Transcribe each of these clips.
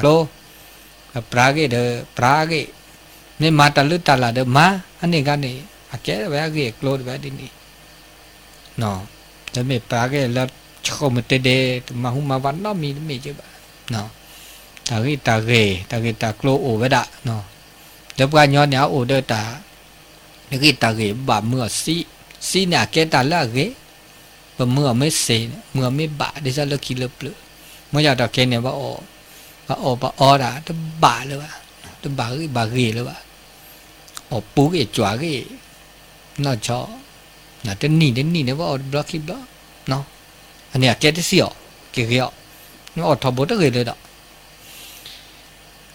ကျိ, ပြၢဂ့ၢ်ဒီးပြၢဂ့ၢ်, မ့ၢ်မၤတၢ်လုၢ်တၢ်လၢ်ဒီးမၤ, အန့ၣ်ဂၤန့ၣ် အကဲဝဲအဂ့ၢ်အကျိၤတဝဲဒ်န့ၣ် တမ့ၢ်ပြၢဂ့ၢ်လၢ ဆှိၣ်မတ့ဒ့ တမၤဟူမၤဝးနီတမံၤတမ့ၢ်ကဘၣ်, တၢ်ဂ့ၢ်တၢ်ဂ့ၤ တၢ်ဂ့ၢ်တၢ်ကျိၤအိၣ်ဝဲဒၣ်, ဒီးပှၤကညီန့ၣ် အအိၣ်ဒီးတၢ် ဂ့ၢ်တၢ်ဂ့ၢ်ဘၣ်မုာ်အီၤစံး, စံးန့ၣ်အကဲတၢ်လၢအဂ့ၤ, ပမုာ်အီၤမ့ၢ်စ့, မုာ်အီၤမ့ၢ်ဘၣ် ဒ်သိးလၢခံလၢပျၢၤ, မ့ၢ်ယၤဒီးခဲန့ၣ် ပအီၣ်ပအီဒၣ် တဘၣ်လၢၤဘၣ်, တဘၣ်ဂ့ၢ်ဘၣ်ဂ့ၢ်လၢၤဘၣ်, အီၣ်ပူၤဂ့ၢ်ကွၢ်ဂ့ၢ်, နီၢ်ဆီ, တနံၣ်တနံၣ်န့ၣ် ပအီၣ်တဘျီခံဘျီ, အန့ၣ်အကဲတစံးအီၤ, က့ၤဂ့ၤအီၤ, အီၣ်ထီဘိတဂ့ၤလၢၤဒီး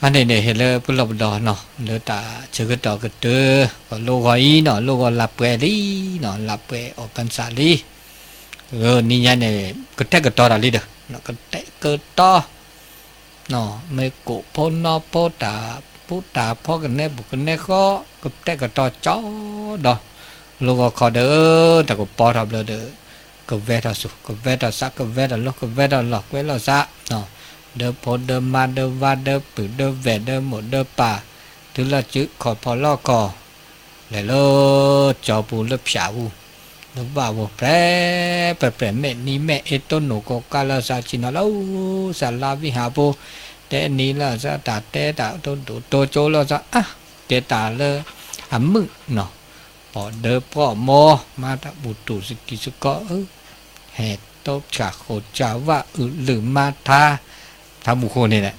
အန့ၣ်န့ၣ် ဟ့ၣ်လၢပလီၢ်ပဒီနီၤ လၢတၢ်ဆၢကတီၢ်ကတၢၢ် ပလိၣ်ဂီၤအံၤနီၤ လိၣ်ဂီၤလၢပှဲၤလံနီၤ လၢပှဲၤအီၣ်ပၢၢ်စးလံ, နံၤညါန့ၣ် ကတဲာ်ကတီၤတၢ်လံဒီး ကတဲာ်ကတီၤ မ့ၢ်ကိးဖိနီၢ်ဖိတၢ် ပူတၢ်ဖီကနဲဘူးကနဲဃီ ကတဲာ်ကတီၤကၠီဒီး လိၣ်ဂီၤခီဒီး တၢ်ကပီၤထီၣ်ဘျၢဒီး ကဝဲထီၣ်ဆူၣ် ကဝဲထီၣ်စး ကဝဲထီၣ်လိၤ ကဝဲထီၣ်လီၢ် ကွဲးလီၤစး ဒီးဖိဒီးမါဒီးဝၤဒီးပုၢ်ဒီးဝဲၢ်ဒီးမိၢ်ဒီးပၢ် တုၤလီၤစုခီၣ်ဖီၣ်လီၢ်ခီၣ် လဲၤလၢကၠီပူၤလၢဖၠၣ်ပူၤ လၢဘၣ်ပူၤ ပြဲးပြဲးပြဲး မဲာ်နံၤမဲာ်အ့ တိၢ်နီၣ်ကိးကါလီၤစး ဆ့ၣ်နီၤလီၤ စးလါဝံဟးပူၤ တဲနံၤလီၤစး တၢ်တဲတၢ်တိၢ်ဒိၣ်တိၢ်ကၠိလီၤစး အါ ကဲတၢ်လၢအမုာ်နီၤ ပီၣ်ဒၢပီၣ်မီ မၤတၢ်ဘူၣ်တူၢ်စကံးစကီး ဟဲတိစၢ်ဃိးစၢ်ဝၣ် အုၣ်လုၢ်မါထါ ထါဘူၣ်ဃိန့ၣ်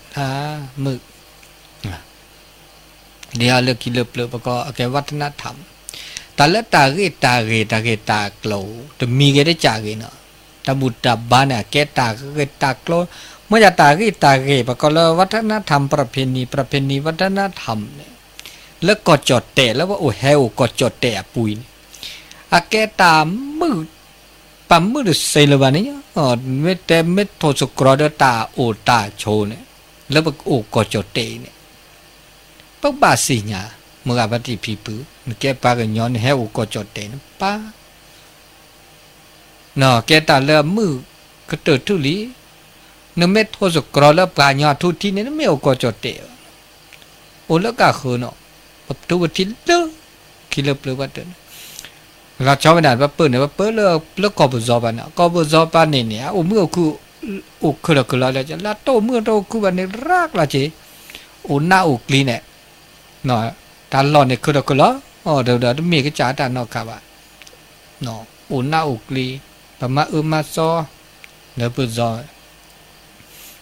မုာ် ဒ်အလၢခံလၢပျၢၤ ပကိးအကဲ วัฒนธรรม တၢ်လၢတၢ်ဂ့ၢ်တၢ်ဂ့ၤ တၢ်ဂ့ၢ်တၢ်ကျိၤ တမံၤဂ့ၤတကးဂ့ၤနီၤ တၢ်ဘူၣ်တၢ်ဘါန့ၣ် အကဲတၢ်ဂ့ၢ်တၢ်ကျိၤ မ့ၢ်ယၤတၢ်ဂ့ၢ်တၢ်ဂ့ၤ ပကိးလၢ วัฒนธรรม ประเพณี ประเพณี วัฒนธรรม န့ၣ် လၢကီၢ်ကၠီၣ်တဲာ် လၢပအိၣ်ဟဲအိၣ်ကီၢ်ကၠီၣ်တဲာ်အပူၤအံၤန့ၣ် အကဲတၢ်မုာ် ပမုာ်တစဲးလၢၤဘၣ်န့ၣ် မ့ၢ်တဲမ့ၢ်ထိၣ်သတြီၤဒီးတၢ်အိၣ်တၢ်ဆိးန့ၣ် လၢပအိၣ်ကီၢ်ကၠီၣ်တဲာ်အံၤန့ၣ် ပဘၣ်သ့ၣ်ညါ မုၢ်ဂၤပတံၢ်ဖံဖု နကဲပှၤကညီ နဟဲအိၣ်ကီၢ်ကၠီၣ်တဲာ်န့ၣ် ပၢ် နကဲတၢ်လၢအမုာ်ကတၢၢ်ထူၣ်လံ နမ့ၢ်ထိၣ်သတြီၤလၢပှၤကညီထူၣ်ထံးန့ၣ် နမ့ၢ်အိၣ်ကီၢ်ကၠီၣ်တဲာ် အိၣ်လၢကၢ်ဃၢၤနီၤ ပထူပထံးလၢ ခံလၢပျၢၤဘၣ်တၢ်န့ၣ် လီၤဆီဝဲဒၣ် ပပၢၢ်န့ၣ် ပပၢၢ်လၢပျၢၤကီၢ်ပစီပၤန့ၣ် ကီၢ်ပစီပၤန့ၣ်န့ၣ် အအိၣ်မုာ်အိၣ်ခုၣ် အိၣ်ခုၣ်ဒီးခုၣ်လီၤလၢ လၢတအိၣ်မုာ်တအိၣ်ခုၣ်ဘၣ်န့ၣ် ရၣ်ကျါက့ၤ အိၣ်နၢ်အိၣ်ကျံၤန့ၣ် တၢ်လီၢ်န့ၣ်ခုၣ်ဒီးခုၣ်လီၤ ဒီးတမ့ၢ်ကစၢ်တၢ်နီၢ်ခးဘၣ် အိၣ်နၢ်အိၣ်ကျံၤ ပမၤအၢမၤသီ လၢပစီ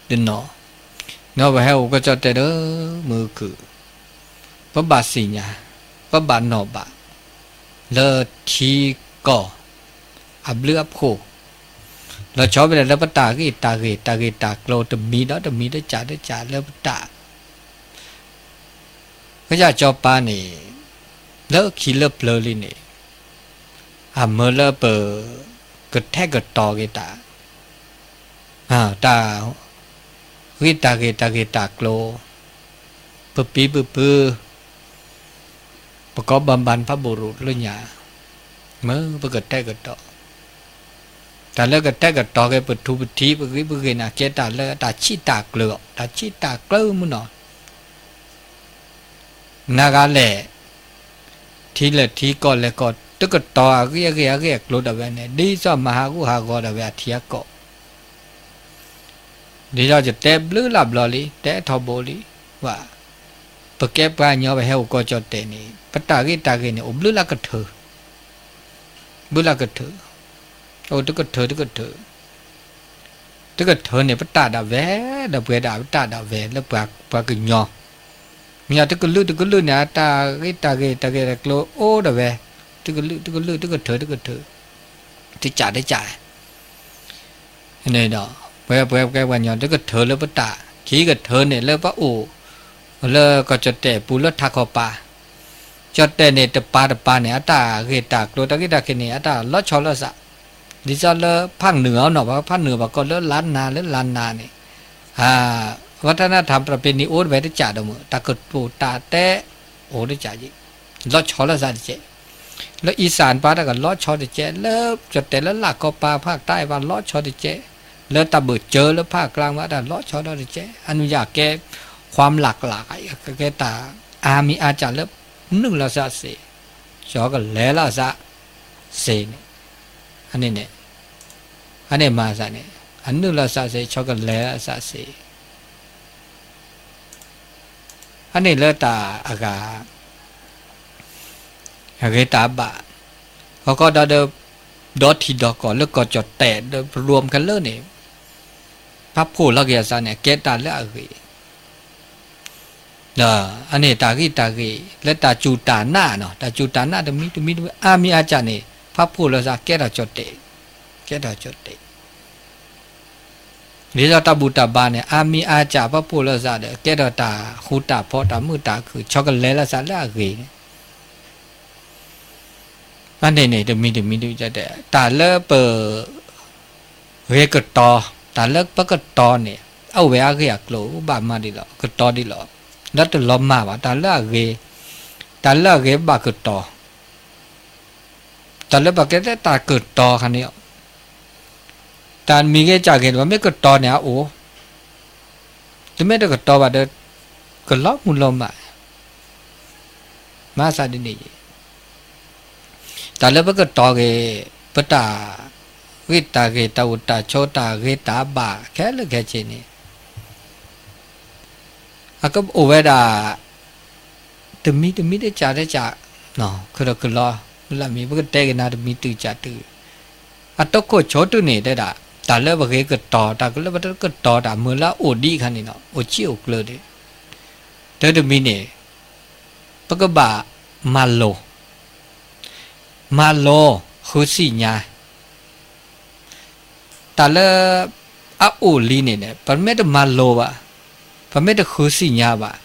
တနီၤ ဒီးပဟဲအိၣ်ကီၢ်ကၠီၣ်တဲာ်ဒီး မုာ်ခုၣ် ပဘၣ်သ့ၣ်ညါ ပဘၣ်နီၣ်ဘၣ် လၢထံကီၢ် အဘျုးအဖှိၣ် လီၤဆီဝဲဒၣ်လၢပတၢ်ဂ့ၢ်တၢ်ဂ့ၤ တၢ်ဂ့ၢ်တၢ်ကျိၤတမံၤဒီးတမံၤ တကးတကးလၢပတၢ် ကစၢ်စီၤပၤန့ၣ် လၢခံလၢပျၢၤလံန့ၣ် အမၢလၢပ ကထဲကတီၤက့ၤတၢ် တၢ် ဂ့ၢ်တၢ်ဂ့ၤ တၢ်ဂ့ၢ်တၢ်ကျိၤ ပပံပပုၢ် ပကိးဘၣ်ဘၣ်ဖးဘိၣ်ရိၣ်လၢညါ မ့ၢ်ပကထဲကတီၤ တၢ်လၢကထဲကတီၤက့ၤ ပထူပထံး ပဂ့ၤပဂ့ၤန့ၣ် ကဲတၢ်လၢတၢ်ဆံးတၢ်ကျၢၤအီၤ တၢ်ဆံးတၢ်ကျၢၤမုၢ်နီၤ နၤဂၤလဲၣ် ထံလဲၣ်ထံ ကီၢ်လဲၣ်ကီၢ် တကတီၤအဂ့ၢ်အဂ့ၢ်အဂ့ၢ်အကျိၤဒၣ်ဝဲန့ၣ် ဒ်သိးမၤဟးဂူာ်ဟးဂီၤဒၣ်ဝဲအထံအကီၢ် ဒ်သိးယတဲဘျုးလၢ်ဘျီလံ တဲထီဘိလံ ဝဲ ပကဲပှၤကညီပဟဲအိၣ်ကီၢ်ကၠီၣ်တဲာ်န့ၣ် ပတၢ်ဂ့ၢ်တၢ်ဂ့ၢ်န့ၣ် အိၣ်ဘျုးလၢကထၢ ဘျုးလၢကထၢ အိၣ်တကထၢတကထၢ တကထၢန့ၣ် ပတၢ်ဒၣ်ဝဲ ဒီးပှဲၤဒၣ်ပတၢ်ဒၣ်ဝဲလၢပှၤကညီ မ့ၢ်တကလုာ်တကလုာ်န့ၣ် အတၢ်ဂ့ၢ်တၢ်ဂ့ၢ် တၢ်ဂ့ၢ်တၢ်ကျိၤအိၣ်ဒၣ်ဝဲ တကလုာ်တကလုာ် တကထၢတကထၢ တကးတကး န့ၣ်ဒီး ပှဲၤပှဲၤပှဲၤပှၤညီ တကထၢလၢပတၢ် ခံကထၢန့ၣ်လၢပအိၣ် လၢကီၢ်ကၠီၣ်တဲာ်ပူၤလၢထးခီပၤ ကၠီၣ်တဲာ်န့ၣ်တပၤတပၤန့ၣ် အတၢ်ဂ့ၢ်တၢ်ကျိၤ တၢ်ဂ့ၢ်တၢ်ကျိၤန့ၣ် အတၢ်လီၤဆီလိာ်သး ဒ်သိးလၢဖးနုာ်အီၤနီၤ ဖးနုာ်ဘၣ်ကီးလၢလါနၤ လၢလါနၤန့ၣ် วัฒนธรรม ประเพณี အိၣ်တဝဲတကးဒီးမ့ၢ် တၢ်ကတိၤတၢ်တဲ အိၣ်တကးက့ၤ လီၤဆီလိာ်သးတကဲး လၢအံၣ်စၣ်ပၤတၢ်ကလီၤဆီတကဲး လၢကၠီၣ်တဲာ်လၢလၢ်ကီၢ်ပၤဖးတၢ်အံၤပၤလီၤဆီတကဲး လၢတၢ်ဘၢၣ်စၢၤလၢဖးကျါမး တၢ်လီၤဆီဒီတကဲး အနုယၤကဲ ความหลากหลาย ကဲတၢ်အါမံၤအါစှၤလၢ နုာ်လီၤစှၤစ့ၢ်, ဆီကလဲၤလီၤစှၤစ့ၢ်န့ၣ်, အန့ၣ်န့ၣ်, အန့ၣ်မၤစ့ၢ်န့ၣ် အနုာ်လီၤစှၤစ့ၢ် ဆီကလဲၤလီၤစှၤစ့ၢ် အန့ၣ်လၢတၢ်အဂၤ အဂ့ၤတၢ်ဘၣ်, ဟီၣ်ခိၣ်ဒီဒီး ဒီထံဒီကီၢ်လၢကီၢ်ကၠီၣ်တဲာ်ဒီး ပရူမ်ခဲလၢာ်န့ၣ် ဖးဖှိၣ်လီၤက့ၤအသးန့ၣ် ကဲတၢ်လၢအဂ့ၤ, ဒီးအန့ၣ်တၢ်ဂ့ၢ်တၢ်ဂ့ၢ် လၢတၢ်စူၢ်တၢ်နာ်နီၤ တၢ်စူၢ်တၢ်နာ်တမံၤတမံၤတမံၤ အါမံၤအါစှၤန့ၣ် ဖးဖှိၣ်လီၤသး ကဲထီၣ်ကၠီၣ်တဲာ်, ကဲထီၣ်ကၠီၣ်တဲာ် ဒ်သိးတၢ်ဘူၣ်တၢ်ဘါန့ၣ် အါမံၤအါစှၤ ဖးဖှိၣ်လီၤသးဒီး ကဲထီၣ်တၢ်ဃူတၢ်ဖိး တၢ်မုာ်တၢ်ခုၣ် ဆီကလဲၤလီၤသးလၢအဂ့ၤန့ၣ်, အန့ၣ်န့ၣ် တမံၤတမံၤဒုး တၢ်လၢပ ဂ့ၤကတီၤ, တၢ်လၢပကတီၤန့ၣ် အအိၣ်ဝဲအဂ့ၢ်အကျိၤ ဘၣ်မၤဒ်လီၤ ကတီၤဒ်လီၤ, လၢတလီၤမၢ်ဘၣ် တၢ်လၢအဂ့ၤ, တၢ်လၢအဂ့ၤဘၣ်ကတီၤ, တၢ်လၢပကဲသ့တၢ်ကတီၤခါန့ၣ်, တၢ်မံၤဂ့ၤစှၤဂ့ၤန့ၣ် ပမ့ၢ်ကတီၤန့ၣ်အအိၣ်, တမ့ၢ်တကတီၤဘၣ်ဒီး ကလီၤမုၢ်လီၤမၢ် မၤသးဒ်န့ၣ်ယဲ, တၢ်လၢပကတီၤဂ့ၤ ပတၢ်ဂ့ၢ်တၢ်ဂ့ၤ တၢ်အိၣ်တၢ်ဆိး တၢ်ဂ့ၤတၢ်ဘၣ် ခဲလၢာ်ခဲဆ့န့ၣ် အကအိၣ်ဝဲဒၣ် တမံၤတမံၤတစှၤတစှၤ, ခုၣ်ဒီးခုၣ်လီၤလၢအမံၤ ပကတဲက့ၤနၤတမံၤတုၤစှၤတုၤ, အတိခိၣ်ဆိတုၤန့ၣ်တဲဒၣ် တၢ်လၢပဂ့ၤကတီၤ တၢ်လၢပတကတီၤတၢ်မုာ်လၢအအိၣ်ဒံးခါန့ၣ်နီၤ အိၣ်ဆံးအိၣ်ကျၢၤန့ၣ်, တၢ်တမံၤန့ၣ် ပကဘၣ်မၤလိၤ, မၤလိၤ ဃုသ့ၣ်ညါ တၢ်လၢ အအိၣ်လံန့ၣ် ပမ့ၢ်တမၤလိၤဘၣ်, ပမ့ၢ်တဃုသ့ၣ်ညါဘၣ်,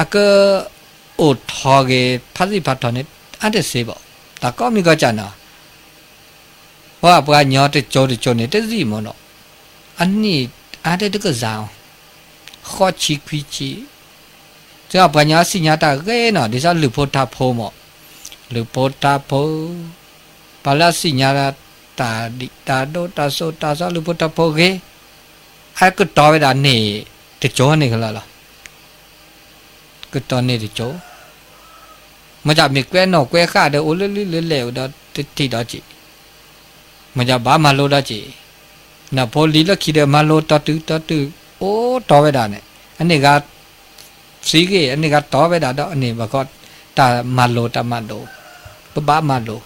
အက အိၣ်ထီၣ်ဂ့ၤ ဖးသံၣ်ဖးထီန့ၣ် အါတစ့ၢ်ဘၣ်, တၢ်ကိးမံၤကီးစၢ်နီၤ, ပှၤပှၤညီတစိၤတစိၤန့ၣ် တသံၣ်မ့ၢ်နီၤ, အနံၣ်အါတတကစၢ်အီၤ, ဃိးဆံခွံဆံ သ့ၣ်ပှၤညီသ့ၣ်ညါတၢ်ဂ့ၤနီၤ ဒ်သိးလုၢ်ဖိထါဖိမ့ၢ်, လုၢ်ဖိထါဖိ, ပှၤလၢအသ့ၣ်ညါ တၢ်ဒိၣ်တၢ်စိတၢ်သီလုၢ်ဖိထါဖိဂ့ၤ, အကတီၤဝဲဒၣ်န့ၣ်တစိၤန့ၣ်ကလီလီၤ, ကတီၤန့ၣ်တစိၤ, မ့ၢ်တၢ်မ့ၢ်ကွဲနီၣ်ကွဲဃာ်ဒီးအိၣ်လၢလံလၢလဲၣ်အိၣ်ဒီးတထံၣ်ဒီးက့ၤ မ့ၢ်တၢ်ဘၣ်မၤလိဒီးက့ၤ, နဖိလံၤလၢခံဒီးမၤလိတီတုၤတီတုၤ, အိၣ်တီဝဲဒၣ်န့ၣ်, အန့ၣ်ဂၤ သံဂ့ၤ အန့ၣ်ဂၤတီဝဲဒၣ်ဒီး အန့ၣ်ဘၣ်ဃီ တၢ်မၤလိတၢ်မၤလိ, ပဘၣ်မၤလိ,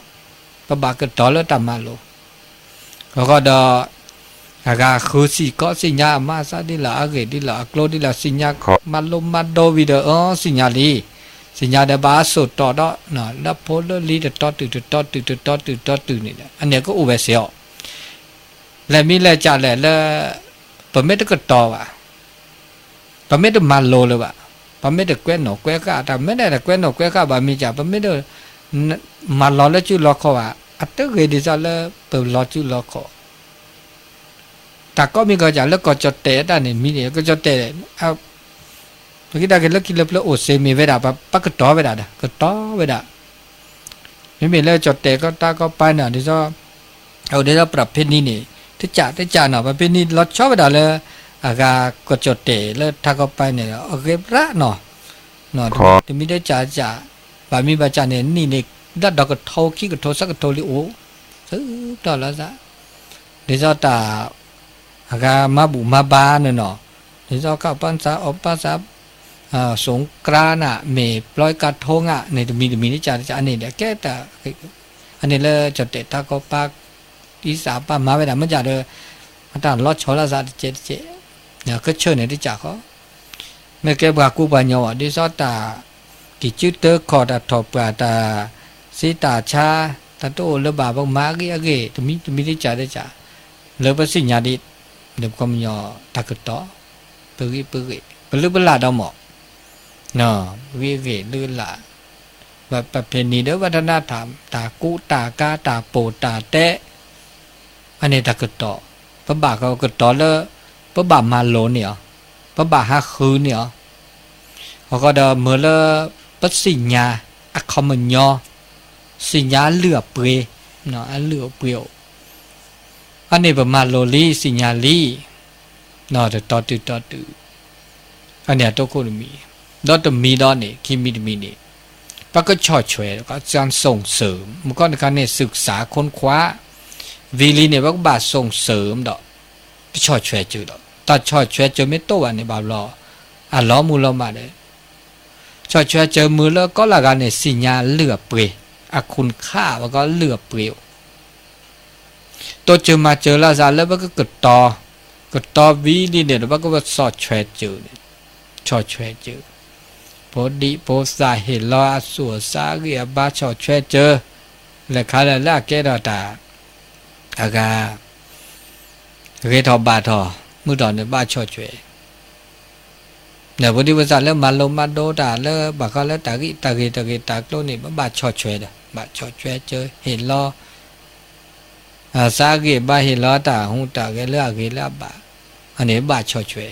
ပဘၣ်ကတီၤလၢတၢ်မၤလိ, အဃိဒီး အဂၤဃုသ့ၣ်ကီးသ့ၣ်ညါ အမၤသးဒ်လီၤ အဂ့ၢ်ဒ်လီၤ အကျိၤဒ်လီၤ သ့ၣ်ညါ, မၤလိမၤဒိဝံၤဒီး အၢ သ့ၣ်ညါလံ, သ့ၣ်ညါဒီးဘၣ်အစိၣ်တီဒီး လၢဖိလၢလံၤတတီတုၤတတီတုၤတတီတုၤတတီတုၤန့ၣ် အန့ၣ်ကအိၣ်ဝဲစ့ၢ်အီၤ, လဲၤမံၤလဲၤကၢ်လဲၣ်လၢ ပမ့ၢ်တကတီၤဘၣ်, ပမ့ၢ်တမၤလိလၢၤဘၣ်, ပမ့ၢ်တကွဲနီၣ်ကွဲဃာ် တၢ်မ့ၢ်ဒၣ်တကွဲနီၣ်ကွဲဃာ်ဘၣ်မ့ၢ်ကၢ် ပမ့ၢ်တ မၤလီၤလၢစုလီခီဘၣ် အတဂ့ၤဒ်သိးလၢပလီၤစုလီခီ, တၢ်ကိးမံၤကီးစၢ်လၢကီၢ်ကၠီၣ်တဲာ်တၢ်န့ၣ် မံၤန့ၣ် ကီၢ်ကၠီၣ်တဲာ် ပက့ၤတၢ်က့ၤလၢခံလၢပျၢၤအိၣ်စ့ၢ်မ့ၢ်ဝဲဒၣ် ပကတီၤဝဲဒၣ်ဒီး ကတီၤဝဲဒၣ်, မ့မ့ၢ်လၢကၠီၣ်တဲာ်ကီၢ်တၢ်ကီၢ်ပၤန့ၣ် ဒ်သိး အိၣ်ဒ်သိး ပြၢၤဖဲနံၤန့ၣ် တကးတကးနီၤ ပြၢၤဖဲနံၤလီၤဆီဝဲဒၣ်လၢ အဂၤကီၢ်ကၠီၣ်တဲာ်လၢထးကီၢ်ပၤန့ၣ် အဂ့ၤပြးနီၤ, တမံၤတကးတကး, ဘၣ်မံဘၣ်ကးန့ၣ် နံၣ်န့ၣ် ဒၣ်ဒီကထိခံကထိသၢကထိလံအိၣ်, သုးတီၢ်လီၤသး, ဒ်သိးတၢ် အဂၤမၤဘူၣ်မၤဘါန့ၣ်နီၤ, ဒ်သိးခီၣ်ပၢ်သး အိၣ်ပၢ်သး စူးကြါနၤ မ့ၢ်ပျီကါထိငါန့ၣ် တမံၤတမံၤတကးတကး အန့ၣ်ဒီးကဲတၢ် အန့ၣ်လၢကၠီၣ်တဲာ်ထးကီၢ်ပၤ အံသးပာ်မၤဝဲဒၣ်မ့ၢ်ကၢ်ဒီး အတၢ်လီၤဆီလိာ်သးတကဲးတကဲး, ကဆၢန့ၣ်တကးဃီ, မ့ၢ်ကဲပှၤကူပှၤညီဘၣ် ဒ်သိးတၢ် ကံၢ်စုတၢခီၣ် တၢ်ထီၣ်ပှၢ် တၢ်သ့တၢ်ဆါ တၢ်တအိၣ်လၢၤဘၣ် ပကမၤအဂ့ၢ်အဂ့ၢ် တမံၤတမံၤတကးတကး, လၢပသ့ၣ်ညါဒ် လၢပကီၢ်ပညီတၢ်ကတီၤ ပဂံၢ်ပဂ့ၢ် ပလုၢ်ပလၢ်ဒီးမ့ၢ် ပဂံၢ်ဂ့ၢ်လုၢ်လၢ်, ပဖဲန့ၣ်ဒီး ဝဲတနၢ်ထၣ် တၢ်ကူတၢ်ကၤ တၢ်ပိာ်တၢ်တဲ အန့ၣ်တၢ်ကတီၤ, ပဘၣ်ကတီၤလၢ ပဘၣ်မၤလိန့ၢ်အီၤ, ပဘၣ်ဟးဃုန့ၢ်အီၤ, အဃိဒီးမ့ၢ်လၢ ပသ့ၣ်ညါအခီပညီ, သ့ၣ်ညါအလုၢ်အပှ့ၤ, အလုၢ်အပှ့ၤအိၣ်, အန့ၣ်ပမၤလိလံ သ့ၣ်ညါလံ, တတီတုၤတီတုၤ, အန့ၣ်အတိခိၣ်တမံၤ, ဒီးတမံၤဒီးန့ၣ် ခံမံၤတမံၤန့ၣ်, ပကဆီၣ်ထွဲ ကစၢ် ส่งเสริม မ့ၢ်ကီၢ်တခါန့ၣ် ศึกษาค้นคว้า ဝံၤလံန့ၣ် ပကဘၣ် ส่งเสริม ဒီး ပဆီၣ်ထွဲစၢၤဒီး တၢ်ဆီၣ်ထွဲစၢၤမ့ၢ်တအိၣ်ဘၣ်န့ၣ် ဘၣ်ဘျီ အလီၤမူလီၤမၢ်ဒီး ဆီၣ်ထွဲစၢၤမုာ်လၢကီၢ်လၢဂၤန့ၣ် သ့ၣ်ညါလုၢ်အပှ့ၤ, အခွန်အခ ပကီၢ်လုၢ်အပှ့ၤအိၣ်, တိစၢၤမၤစၢၤလိာ်သးလၢပကကတီၤ, ကတီၤဝံၤလံန့ၣ်ဒီး ပကဘၣ်ဆီၣ်ထွဲစၢၤန့ၣ်, ဆီၣ်ထွဲစၢၤ, ဖိဒံဖိသၣ် ဟ့ၣ်လီၤအသူၣ်အသးအဂံၢ်အဘါ ဆီၣ်ထွဲစၢၤ, လဲၤခါလဲၣ်လၢအကဲထီၣ်တၢ် အဂၤ ဂ့ၤထီၣ်ဘၣ်ထီၣ် မုၢ်ထီၣ်န့ၣ်ဘၣ်ဆီၣ်ထွဲ, ဖိဒံဖိသၣ်လၢမၤလိမၤဒိးတၢ်လၢဘၣ်ဃးလၢတၢ်ဂ့ၢ်တၢ်ဂ့ၢ်တၢ်ဂ့ၢ်တၢ်ကျိၤန့ၣ် ပဘၣ်ဆီၣ်ထွဲဒီး ဘၣ်ဆီၣ်ထွဲစၢၤ ဟ့ၣ်လီၤ သးဂံၢ်ဘါ ဟ့ၣ်လီၤတၢ်ဟူးတၢ်ဂဲၤလၢအဂ့ၤလၢအဘၣ်, အန့ၣ်ဘၣ်ဆီၣ်ထွဲ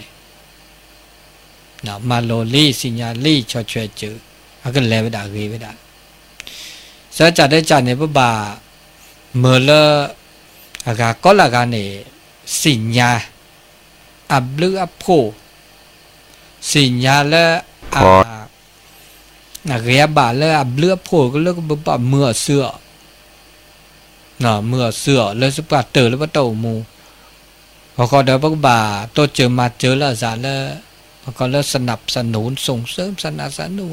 မၤလိလံ သ့ၣ်ညါလံ ဆီၣ်ထွဲစၢၤ, အကလဲၤဝဲဒၣ်ဂ့ၤဝဲဒၣ်, စၢၤကၢ်တကၢ်န့ၣ် ပဘၣ်မၢလၢ အဂၤကီၢ်လၢဂၤန့ၣ် သ့ၣ်ညါ အဘျုးအဖှိၣ်, သ့ၣ်ညါလၢ အဂ့ၤအဘၣ်လၢအဘျုးအဖှိၣ်ကလၢကဘၣ်မုာ်အီၤစုအီၤ မုာ်အီၤစုအီၤ လၢစပှၢ်တၢၢ်လၢပတၢ်အိၣ်မူ, အဃိဒီးပကဘၣ်တိစၢၤမၤစၢၤလိာ်သးလၢ ပကီၢ်လၢ สนับสนุน ส่งเสริม สนับสนุน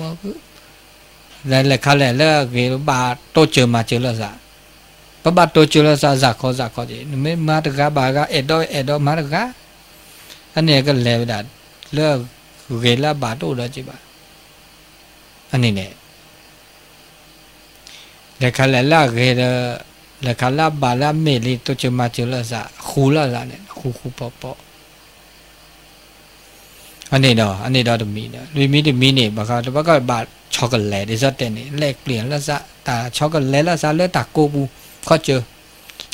လဲၤခါလဲၣ်လၢအဂ့ၤ ပဘၣ်တိစၢၤမၤစၢၤလိာ်သး, ပဘၣ်တိစၢၤလိာ်သးစ့ၢ်ကီးစ့ၢ်ကီးက့ၤ နမ့ၢ်မၤတဂၤဘၣ်ဂၤ အဲၣ်ဒိးအဲၣ်ဒိးမၤတဂၤ, အန့ၣ်ကလဲၤဝဲဒၣ် လၢအဂ့ၤလၢအဘၣ်တအိၣ်ဒီးက့ၤဘၣ်, အန့ၣ်န့ၣ် လဲၤခါလဲၣ်လၢအဂ့ၤဒီး လဲၤခါလၢအဘၣ်လၢအမ့ၢ်လံ တိစၢၤမၤစၢၤလိာ်သး ဃူလိာ်သးန့ၣ် ဃူဃူဖိးဖိး, အန့ၣ်ဒီး အန့ၣ်ဒီးတမံၤဒီး လွံၢ်မံၤတမံၤန့ၣ် ဘၣ်ဃးဒီးပကဘၣ်ဆီကလဲၤ ဒ်သိးတဲန့ၣ် လဲၤပျံၤလိာ်သး တၢ်ဆီကလဲၤလိာ်သးလၢတၢ်ကိးပူၤ ခီစၢၤ,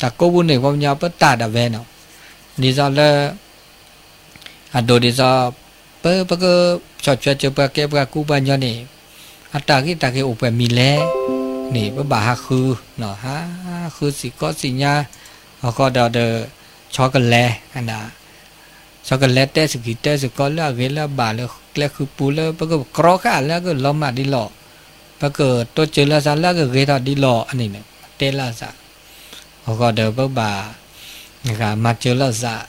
တၢ်ကိးပူၤန့ၣ် ပှၤကညီပတၢ်ဒၣ်ဝဲနီၤ, ဒ်သိးလၢ အဒိဒ်သိး ပ ပကဆီၣ်ထွဲစၢၤပှၤကဲပှၤကူပှၤညီန့ၣ် အတၢ်ဂ့ၢ်တၢ်ဂ့ၢ်အိၣ်ပှဲၤမံၤလဲၣ်န့ၣ် ပဘၣ်ဟးဃု, ဟးဃုသ့ၣ်ကီသ့ၣ်ညါ, အဃိဒီးဒီး ဆီကလဲၤ ဆီကလဲၤတဲစ့ၢ်ကီးတဲစ့ၢ်ကီးလၢအဂ့ၤလၢအဘၣ်လၢကျဲဃုပူၤလၢ ပကကြီဃာ်လၢအကလီၤမၢ်ဒ်လီၤ, ပကတိစၢၤလိာ်သးလၢအကဂ့ၤထီၣ်ဒ်လီၤ အန့ၣ်န့ၣ် တဲလိာ်သး, အဃိဒီးပကဘၣ် ဂၤမၤစၢၤလိာ်သး,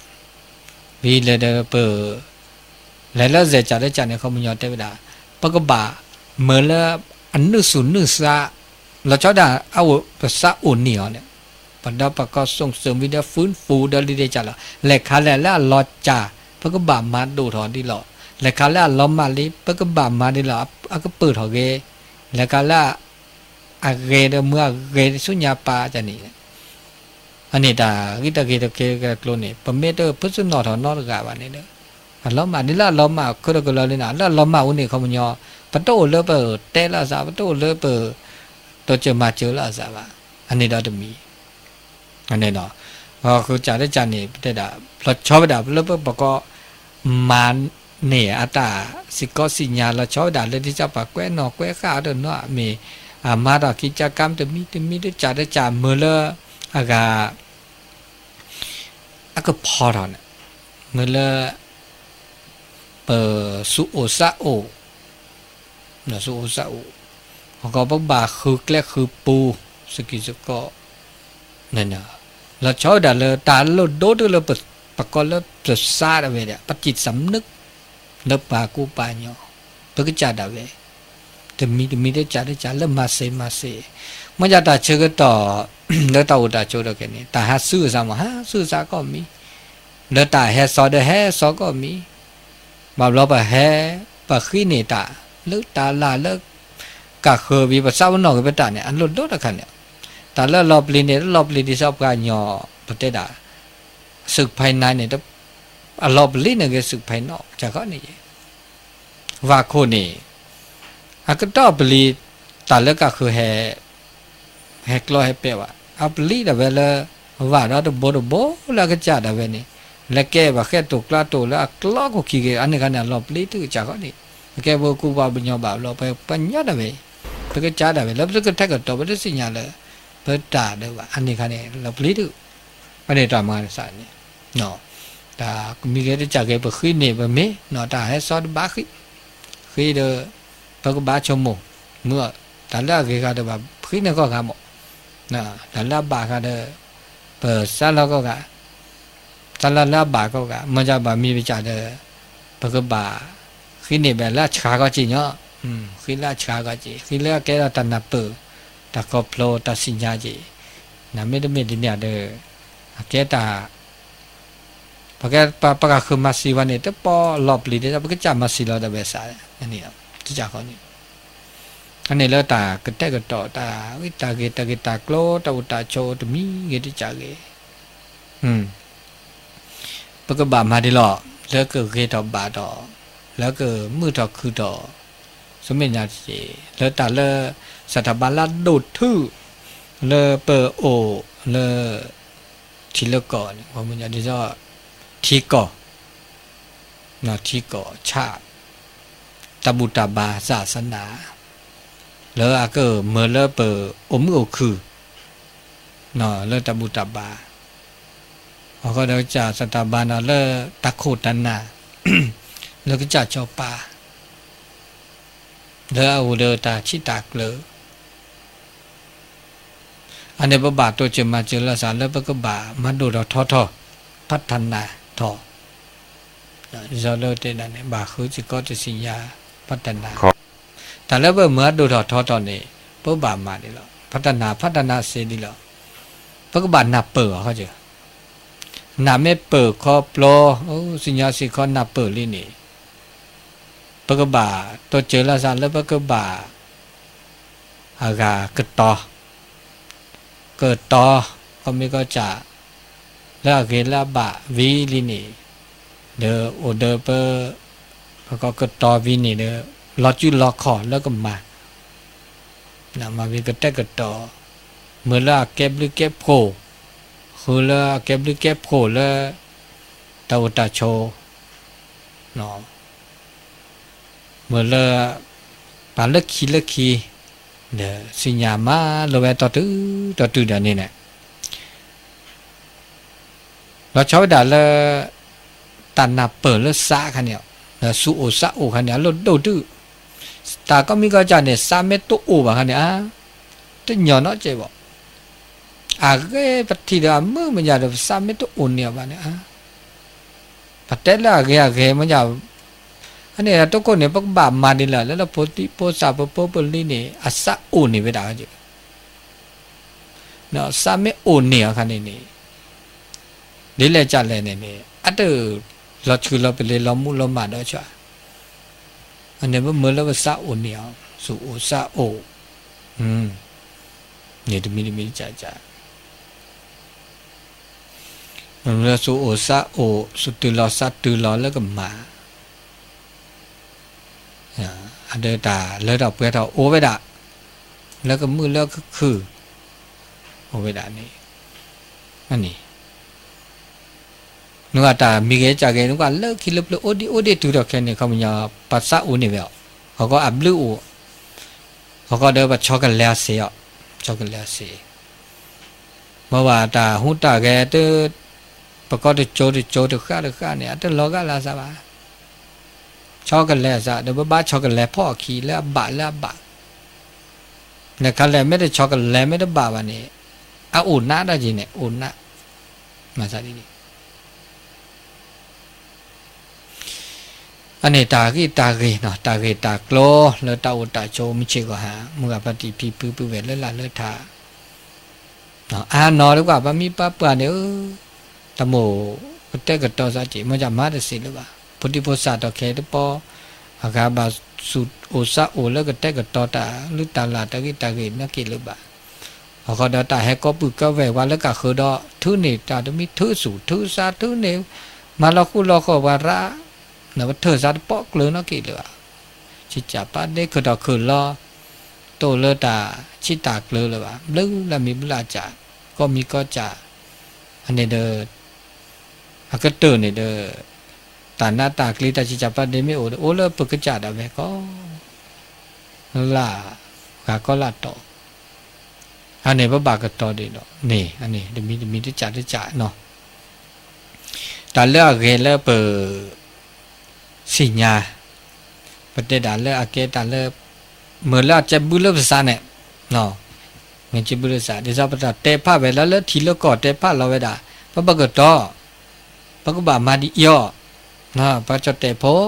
ဝံၤလၢဒီးပ လဲၤလၢစဲးကၢ်လၢကၢ်န့ၣ် ခီပညီတဲဝဲဒၣ်, ပကဘၣ်မၢလၢအနုာ်သူၣ်နုာ်သး, လီၤဆီဒၣ်အအိၣ်ပသးအိၣ်န့ၢ်အီၤန့ၣ်, ပဒီးပကီၢ် ส่งเสริม ဝံၤဒီး ฟื้นฟู ဒီးလံဒဲးကၢ်လီၤ, လဲၤခါလဲၣ်လၢအလီၤစၢ် ပကဘၣ်မၤဒိၣ်ထီၣ်ဒ်လီၤ, လဲၤခါလၢအလီၤမၢ်လံ ပကဘၣ်မၤဒ်လီၤ, အကပၢၢ်ထီၣ်ဂ့ၤ, လဲၤခါလၢ အဂ့ၤဒီးမုာ်အဂ့ၤဆူညါပၢ်တၢ်န့ၣ်, အန့ၣ်တၢ်ဂ့ၢ်တၢ်ဂ့ၢ်တကဲကကျိၤန့ၣ် ပမ့ၢ်တဖုးစနီၣ်ထီၣ်နီတဂၤဘၣ်န့ၣ်ဒီး အလီၤမၢ်ဒ်လၢအလီၤမၢ်ခဲလၢာ်ကလီၤလံန့ၣ် လၢအလီၤမၢ်အိၣ်န့ၣ် ခီပညီ ပတအိၣ်လၢပတဲလိာ်သး ပတအိၣ်လၢပ တိစၢၤမၤစၢၤလိာ်သးဘၣ်, အန့ၣ်ဒီးတမံၤ အန့ၣ်ဒီး ပဃုစၢ်လၢကၢ်န့ၣ် ပတဲဒၣ် လီၤဆီဝဲဒၣ်လၢပပကီၢ် မၤန့ၢ်အတၢ်စ့ၢ်ကီးစ့ၢ်ညါ လီၤဆီဝဲဒၣ်လၢဒ်သိးပှၤကွဲးနီၣ်ကွဲးဃာ်အီၤတနီၤ မ့ၢ် အမၤထီၣ် กิจกรรม တမံၤတမံၤ တကၢ်တကၢ် မ့ၢ်လၢ အဂၤ အကဖီထီၣ်န့ၣ် မ့ၢ်လၢ ပသူၣ်အိၣ်သးအိၣ် သူၣ်အိၣ်သးအိၣ် အဂီၢ် ပကဘၣ်ဃုကျဲဃုပူၤ စကံစကီး လီၤဆီဝဲဒၣ်လၢတၢ်လိၣ်ဒိတလၢပကိးလၢပသးဒၣ်ဝဲဒၣ် ပจิตสำนึก လၢပှၤကူပှၤညီ ပကစၢ်ဒၣ်ဝဲ တမံၤတမံၤ တကၢ်တကၢ်လၢမၤစ့မၤစ့ မ့ၢ်ယတၢ်ဆၢကတီၢ် လၢတၢ်အိၣ်တၢ်ဆိးဒီးက့ၤန့ၣ် တၢ်ဟးဆူအသးမ့ၢ် ဟးဆူအသးကီၢ်မံၤ လၢတၢ်ဟဲစီဒီးဟဲစီကီၢ်မံၤ ဘၣ်ဘျီပဟဲ ပဃ့န့ၢ်တၢ် လၢတၢ်လၢ်လၢ ကၢ်ဃၢၤဝံၤ ပသးပ့ၤနီၣ်က့ၤပတၢ်န့ၣ် အလိၣ်ဒိတခါန့ၣ် တၢ်လၢအလီၤပျံၤန့ၣ် လီၤပျံၤဒ်သိးပှၤကညီ ပတဲဒၣ် စူၢ်ဖဲနါန့ၣ် အလီၤပျံၤန့ၣ်က့ၤစူၢ်ဖဲနီၣ် ကၢ်ဃီန့ၣ် ဝၣ်ခိၣ်န့ၣ် အကတီၢ်ပျံၤ တၢ်လၢကၢ်ဃၢၤ ဟဲကျီဟဲပဲာ်ဘၣ် အပျံၤဒၣ်ဝဲလၢ ဝၣ်ဒီးတဘိတဘိလၢအကစၢ်ဒၣ်ဝဲန့ၣ် လဲၤကဲဘၣ်ဃဲတိာ်ကျါတိာ်လၢအကျီခိၣ်ခံက့ၤ အန့ၣ်ခါန့ၣ် အလီၤပျံၤတုၤကၢ်ဃီန့ၣ် ပကဲပကူပှၤကညီဘၣ်ဘျီ ပပှၤကညီဒၣ်ဝဲ ပကစၢ်ဒၣ်ဝဲ လၢပတကထဲကတီၤ ပတသ့ၣ်ညါလၢ ပတၢ်ဒၣ်ဘၣ် အန့ၣ်ခါန့ၣ် လီၤပျံၤတုၤ ဖဲန့ၣ်တၢ်မၤသးန့ၣ်, တၢ်မံၤဂ့ၤတစၢ်ဂ့ၤ ပဃ့န့ၢ်ပမ့ၢ်နီၤ တၢ်ဟဲစီတဘၣ်ဃ့, ဃ့ဒီး ပကဘၣ်ဆိကမိၣ်, မုၢ်အီၤ တၢ်လၢအဂ့ၤဂၤဒီးဘၣ်ဃ့န့ၢ်ကီၢ်ဂၤမး, တၢ်လၢအဘၣ်ဂၤဒီး ပစးလီၤကီၢ်ဂၤ တၢ်လၢလၢအဘၣ်ကီၢ်ဂၤ မ့ၢ်ကဘၣ်မံၤပစၢ်ဒီး ပကဘၣ်ဃ့န့ၢ်ဘၣ်လၢအဆှးကီၢ်က့ၤညီ, ဃ့လၢအဆှးကီၢ်က့ၤ ဃ့လၢအကဲထီၣ်တၢ်နၢ်ပၢၢ် တၢ်ခီဖျိ တၢ်စံၣ်ညါက့ၤ, နမ့တမ့ၢ်ဒ်န့ၣ်ဒီး အကဲတၢ် ပကဃုမၤစံးဝဲန့ၣ် တပီၢ်လီၤပျံၤဒီး ပကစၢ်မၤစံးလီၤဒီးဝဲစး, တစၢ်ဃီန့ၣ်, အန့ၣ်လၢတၢ်ကတဲာ်ကတီၤ တၢ်ဂ့ၢ်တၢ်ဂ့ၤ တၢ်ဂ့ၢ်တၢ်ကျိၤ တၢ်အိၣ်တၢ်ဆိး တမံၤဂ့ၤတစၢ်ဂ့ၤ ပကဘၣ်မၤဒ်လီၤ လၢကဂ့ၤထီၣ်ဘၣ်ထီၣ် လၢကမုာ်ထီၣ်ခုၣ်ထီၣ် ဆူမဲာ်ညါတက့ၢ် လၢတၢ်လၢ စးထီၣ်ဘၣ်လၢအဒိၣ်ထု လၢပအိၣ်လၢ ထံလၢကီၢ်န့ၣ် ဒ်သိး ထံကီၢ် ထံကီၢ်ဆၣ် တၢ်ဘူၣ်တၢ်ဘါ ศาสนา လၢအကမၢလၢပအိၣ်မုာ်အိၣ်ခုၣ် လၢတၢ်ဘူၣ်တၢ်ဘါ အဃိဒီးကစၢ်သတးဘါနီၤလၢတၢ်ခိၣ်တၢ်နၢ် လၢကစၢ်စီၤပၤ လၢအအိၣ်ဒီးတၢ်ထံၣ်တၢ်ကျၢၤ အန့ၣ်ပဘၣ်တိစၢၤမၤစၢၤလီၤသးလၢပကဘၣ်မၤဒိၣ်ထီၣ်ထီထီၣ် พัฒนาထီၣ် ဒ်သိးလၢတဲဒၣ်န့ၣ် ဘၣ်ဃုစ့ၢ်ကီးတၢ်စံၣ်ညါ พัฒนา တၢ်လၢပမၤဒိၣ်ထီၣ်ထီထီၣ်န့ၣ် ပဘၣ်မၤဒ်လီၤ พัฒนา พัฒนาစ့ဒ်လီၤ ပကဘၣ်နၢ်ပၢၢ်အီၤခီ နၢ်မ့ၢ်ပၢၢ်ခီပျီ စံၣ်ညါစ့ၢ်ကီးနၢ်ပၢၢ်လံန့ၣ် ပကဘၣ်တိစၢၤလီၤသးလၢပကဘၣ် အဂၤကတီၤ ကတီၤ ကီၢ်မ့ၢ်ကီၢ်စၢ် လၢအဂ့ၤလၢအဘၣ်ဝံၤလံန့ၣ် ဒီးအိၣ်ဒီးပ ပကကတီၤဝံၤန့ၣ်ဒီး လီၤစုလီၤခီၣ်လၢကမၤ မၤဝံၤကတဲာ်ကတီၤ မုၢ်လၢအကဲဘျုးကဲဖှိၣ် ဃုလၢအကဲဘျုးကဲဖှိၣ်လၢ တၢ်အိၣ်တၢ်ဆိး မုၢ်လၢ ပှၤလၢခံလၢခံ ဒီးစံၣ်ညါမၤလိဝဲတီတုၤတီတုၤဒီးန့ၣ်န့ၣ် လီၤဆီဝဲဒၣ်လၢ တၢ်နၢ်ပၢၢ်လၢစးခါန့ၣ် ဒီးသူၣ်အိၣ်သးအိၣ်ခါန့ၣ် အလိၣ်ဒိၣ်တုၤ တၢ်ကီၢ်မံကီၢ်စၢ်န့ၣ် သးမ့ၢ်တအိၣ်ဘၣ်ခါန့ၣ် အါ တညီနီတစဲးဘၣ် အဂ့ၤပထံၣ်ဒီးအမုၢ်မညါဒီး ပသးမ့ၢ်တအိၣ်န့ၢ်အီၤဘၣ်န့ၣ် အါ ပတဲလၢအဂ့ၤအဂ့ၤမညါ အန့ၣ်တခိၣ်န့ၣ် ပကဘၣ်မၤဒ်လဲၣ် လၢလၢဖိသံၣ်ဖိသၣ်ဖိဖိပလံၤန့ၣ် အသးအိၣ်န့ၢ်ဝဲဒၣ် သးမ့ၢ်အိၣ်န့ၢ်အခါန့ၣ်န့ၣ် ဒ်လဲၣ်ကလဲၣ်န့ၣ်န့ၣ် အတလီၤဆူလီၤပလ့ၤလီၤမူလီၤမၢ်ဒီးဆၣ် အန့ၣ်ပမၢလၢပသးအိၣ်န့ၢ်အီၤ သူၣ်အိၣ်သးအိၣ် န့ၣ်တမံၤတမံၤကၢ်ကၢ် လၢသူၣ်အိၣ်သးအိၣ် သူၣ်တုၤလီၤသးတုၤလီၤလၢကမၤ အဒီးတၢ်လၢတၢ်ပှဲၤထီၣ်အိၣ်ဝဲဒၣ် လၢကမုာ်လၢကခုၣ် အိၣ်ဝဲဒၣ်န့ၣ် န့ၣ် နကွၢ်တၢ်မံၤဂ့ၤကၢ်ဂ့ၤ နကွၢ်လၢခံလၢပျၢၤအိၣ်ဒံးအိၣ်ဒံးတုၤထီၣ်ခဲန့ၣ် ခီပညီ ပသးအိၣ်န့ၢ်ဝဲအီၤ ဟီၣ်ကီအဘျုးအိၣ် ဟီၣ်ကီဒီးပဆီကလဲၤအစ့အီၤ ဆီကလဲၤအစ့ မ့ၢ်ဘၣ်တၢ်ဟူးတၢ်ဂဲၤတ ပကီတကၠိတကၠိတဃၣ်တဃၣ်န့ၣ် အတလီၤဂာ်လၢသးဘၣ် ဆီကလဲၤအစ့ ဒီးပဘၣ်ဆီကလဲၤဖီၣ်အခံလၢအဘၣ်လၢအဘၣ် နခါလဲၣ်မ့ၢ်တဆီကလဲၤမ့ၢ်တဘၣ်ဘၣ်န့ၣ် အအိၣ်နးတၢ်က့ၤန့ၣ် အိၣ်နး မၤသးဒ်န့ၣ် အန့ၣ်တၢ်ဂ့ၢ်တၢ်ဂ့ၤနီၤ တၢ်ဂ့ၢ်တၢ်ကျိၤလၢတၢ်အိၣ်တၢ်ဆိးမုၢ်ဆ့ၣ်ဂီၤဟါ မုၢ်ဂၤဖါတံၢ်ဖံဖုပုၢ်ဝဲၢ်လၢလၢ်လၢထး အါနီၤတကွၢ် ပှၤမံၤပှၤပှၢ်န့ၣ်ဧၢ တၢ်မိၣ်ကတဲာ်ကတီၤသးက့ၤ မ့ၢ်ကမၤတသ့လၢၤဘၣ် ဖိဒံဖိသၣ်ဒီးခဲအံၤတပီၢ် အဂၤဘၣ်သူၣ်အိၣ်သးအိၣ်လၢကတဲာ်ကတီၤတၢ်လုၢ်တၢ်လၢ်တၢ်ဂ့ၢ်တၢ်ဂ့ၤနီတက့ၢ်လၢၤဘၣ် အဃိဒီးတၢ်ဟဲကိးပုၢ်ကိးဝဲၢ်ပှၤလၢကဃၢၤဒီးထုးန့ၢ်တၢ်တမံၤထုးသူၣ်ထုးသးထုးန့ၢ် မၤလီၤဃူလီၤဃီၣ်ပှၤရၣ် ပထုးသးတပီၢ်ကျၢၤနီတက့ၢ်လၢၤဘၣ် စံၣ်ကၢ်ပာ်ဒ့ခုၣ်ထီၣ်ခုၣ်လီၤ တအိၣ်လၢတၢ်ဆံးတၢ်ကျၢၤလၢၤဘၣ် ဘျုးလၢမံၤဘျုးလၢကၢ် ကီၢ်မံၤကီၢ်ကၢ် အန့ၣ်ဒီး အကတၢၢ်န့ၣ်ဒီး တၢ်နးတၢ်ကျံးတၢ်စံၣ်ကၢ်ပာ်ဒ့မ့ၢ်အိၣ်ဒီး အိၣ်လၢပကစၢ်ဒၣ်ဝဲကီး လၢ်ဂၤကီးလၢ်တီၤ အန့ၣ်ပဘၣ်ကတီၤဒ်ဒီးန့ၣ် အန့ၣ်တမံၤတမံၤတကးတကးနီၤ, တၢ်လၢအဂ့ၤလၢပ သ့ၣ်ညါ, ပတဲဒၣ်လၢအကဲတၢ်လၢ မ့ၢ်လၢအကဲဘုလၢပသးန့ၣ်, မ့ၢ်ကဲဘုလၢသး ဒ်သိးပတၢ်တဲဖးဝဲလၢလၢထံလၢကီၢ်တဲဖးလီၤဝဲဒၣ်, ပဘၣ်ကတီၤ, ပကဘၣ်မၤဒ်အံၤအီၤ, ပှၤကၠီၣ်တဲာ်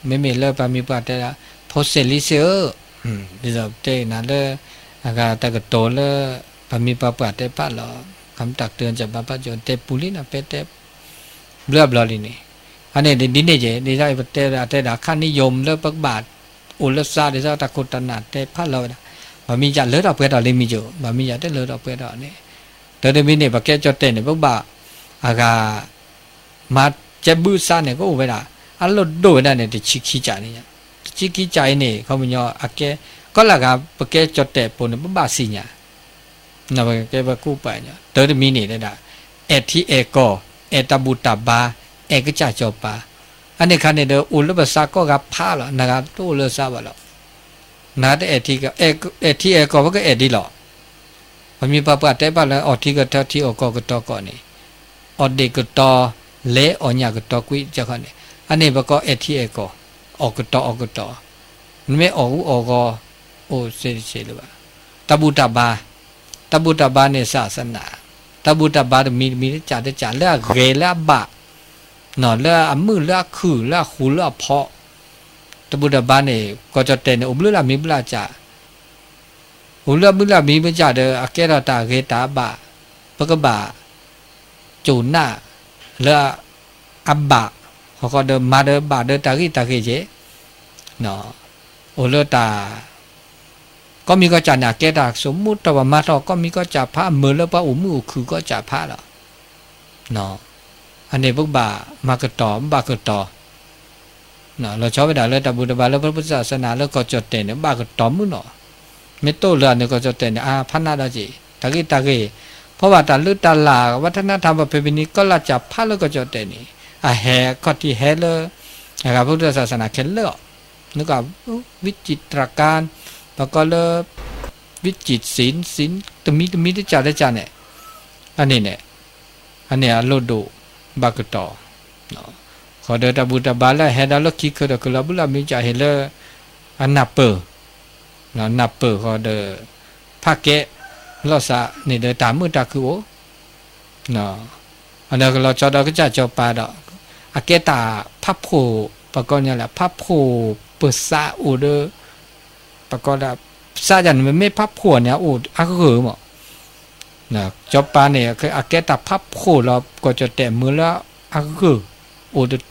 ဖိ မ့မ့ၢ်လၢပှၤမံၤပှၤတဲဒၣ် ဖိစဲးလံစ့ၢ်ဧၢ, ဒ်သိးပတဲနၤလၢ အဂၤတၢ်ကတိၤလၢ ပှၤမံၤပှၤပှၢ်တဲဖးလီၤ, ခီမ့ၢ်တၢ်ကတိၤကဘၣ်ဘၣ်ကၠီၣ်တဲာ်ပူၤလံနီၤ ပဲတဲ ဘျၢဘျီလံန့ၣ်, အန့ၣ်ဒ်န့ၣ်က့ၤ ဒ်သိးပတဲဒၣ်တဲဒၣ်ခါန့ၣ်ယိာ်လၢပကဘၣ်အိၣ်လၢသး ဒ်သိးတၢ်ခိၣ်တၢ်နၢ်တဲဖးလီၤဝဲဒၣ်, ပှၤမံၤယၤလၢထီၣ်ပှဲၤထီၣ်လံမံၤကၠိ ပှၤမံၤယၤတလၢထီၣ်ပှဲၤထီၣ်န့ၣ်, တၢ်တမံၤန့ၣ် ပကဲကၠီၣ်တဲာ်န့ၣ် ပကဘၣ် အဂၤ မၤကဲဘုအသးန့ၣ် ကအိၣ်ဝဲဒၣ် အလီၢ်ဒိၣ်ဝဲဒၣ်န့ၣ် တဆံခံကၠးန့ၣ်, တဆံခံကၠးအံၤန့ၣ် ခီပညီအကဲ ကီၢ်လၢအဂၤပကဲကၠီၣ်တဲာ်ဖိန့ၣ် ပဘၣ်သ့ၣ်ညါ ပကဲပှၤကူပှၤကညီ တၢ်တမံၤန့ၣ်ဒၣ် အဲၣ်ထံအဲၣ်ကီၢ် အဲၣ်တၢ်ဘူၣ်တၢ်ဘါ အဲၣ်ကစၢ်စီၤပၤ, အန့ၣ်ခါန့ၣ်ဒီး အိၣ်လၢပသးကိးဂၤဖးလီၤ နဂၤတအိၣ်လၢသးဘၣ်လီၤ, နဂၤတအဲၣ်ထံ အဲၣ်ထံအဲၣ်ကီၢ် ပကအဲၣ်ဒ်လီၤ ပှၤမံၤပှၤပှၢ်တဲဘၣ်လၢ အီၣ်ထံကထၢထံ အီၣ်ကီၢ်ကတီၤကီၢ်န့ၣ်, အီၣ်ဒ့ၣ်ကတီၤ လဲၤအီၣ်ညၣ်ကတီၤကွံာ်ကခီန့ၣ်, အန့ၣ်ပကိးအဲၣ်ထံအဲၣ်ကီၢ်, အီၣ်ကတီၤအီၣ်ကတီၤ, နမ့ၢ်အီၣ်ဂူအီၣ်ဂီၤ အိၣ်စ့တဆ့လၢၤဘၣ်, တၢ်ဘူၣ်တၢ်ဘါ, တၢ်ဘူၣ်တၢ်ဘါန့ၣ် သာသနာ, တၢ်ဘူၣ်တၢ်ဘါတမံၤတမံၤတကးတကး လၢအဂ့ၤလၢအဘၣ် လၢအမုာ်လၢအခုၣ်လၢအဃူလၢအဖိး, တၢ်ဘူၣ်တၢ်ဘါန့ၣ် ကီၢ်ကၠီၣ်တဲာ်န့ၣ် အိၣ်ဘျုးလၢအမံၤဘျုးအကၢ်, အိၣ်လၢအမုာ်လၢအမံၤဘျုးအကၢ်ဒီး အကဲထီၣ်တၢ်ဂ့ၤတၢ်ဘၣ်, ပကဘၣ် ကၠိၣ်နၢ် လၢအဘၣ်, ဟီၣ်ဃီဒီးမၤဒီးဘၣ်ဒီးတၢ်ဂ့ၢ်တၢ်ဂ့ၢ်က့ၤ, အိၣ်လၢတၢ် ကီၢ်မံၤကီၢ်စဲၣ်န့ၣ် အကဲတၢ်ဆိကမိၣ်ထီၣ်ပှၤမၤထီၣ်ကီၢ်မံၤကီၢ်စဲၣ်ဖး အမုာ်လၢပှၤအိၣ်မုာ်အိၣ်ခုၣ်ကီၢ်စဲၣ်ဖးလီၤ. အန့ၣ်ပကဘၣ်မၤကတီၤ ပဘၣ်ကတီၤ, လီၤဆီဝဲဒၣ်လၢတၢ်ဘူၣ်တၢ်ဘါလၢပပုၢ်သးစနၤလၢကီၢ်ကၠီၣ်တဲာ်န့ၣ် ဘၣ်ကတီၤမုၢ်နီၤ, မ့ၢ်တိၢ်လၢအန့ၣ်ကီၢ်ကၠီၣ်တဲာ်န့ၣ် အါဖးနးဒီးက့ၤ တၢ်ဂ့ၢ်တၢ်ဂ့ၢ်, ဖီဘၣ်တၢ်လၢတၢ်လၢ် ဝဲထနၢ်ထၢၣ်ပဖဲပနံၤကီၢ်လၢ်ကၢ်ဖးလၢကီၢ်ကၠီၣ်တဲာ်န့ၣ် အဟဲခီၣ်ထံးဟဲလၢ အဂၤပပုၢ်သးစနၤခဲလၢာ်အီၤ, နက ဝိจิตรการ ပကိးလၢ ဝိจิตรศิลป์ တမံၤတမံၤတကးတကးန့ၣ်, အန့ၣ်န့ၣ် အန့ၣ်အလိၣ်ဒိၣ်ဘၣ်ကတီၤ, ဃီဒီးတၢ်ဘူၣ်တၢ်ဘါလၢအဟဲဒီးလၢခံခၢဒီးကလီၤဘုလီၤမံကၠးဟ့ၣ်လၢ အနၢ်ပၢၢ်, နၢ်ပၢၢ်ဃီဒီး ဖးကဲ လီၤသးန့ၣ်ဒီးတၢ်မုာ်တၢ်ခုၣ်အိၣ်, အဒီးကလီၤဆီဒီးကစၢ်စီၤပၤဒီး အကဲတၢ်ဖးဖှိၣ် ပကိးညါလၢ ဖးဖှိၣ်ပသးအိၣ်ဒီး ပကိးဒၣ် သးယၤန့ၣ် မ့မ့ၢ်ဖးဖှိၣ်န့ၣ် အအိၣ်အဂၢၢ်မး, စီၤပၤန့ၣ် အကဲတၢ်ဖးဖှိၣ်လီၤ ကီၢ်ကၠီၣ်တဲာ်မုာ်လၢအဂၢၢ် အိၣ်ဒီး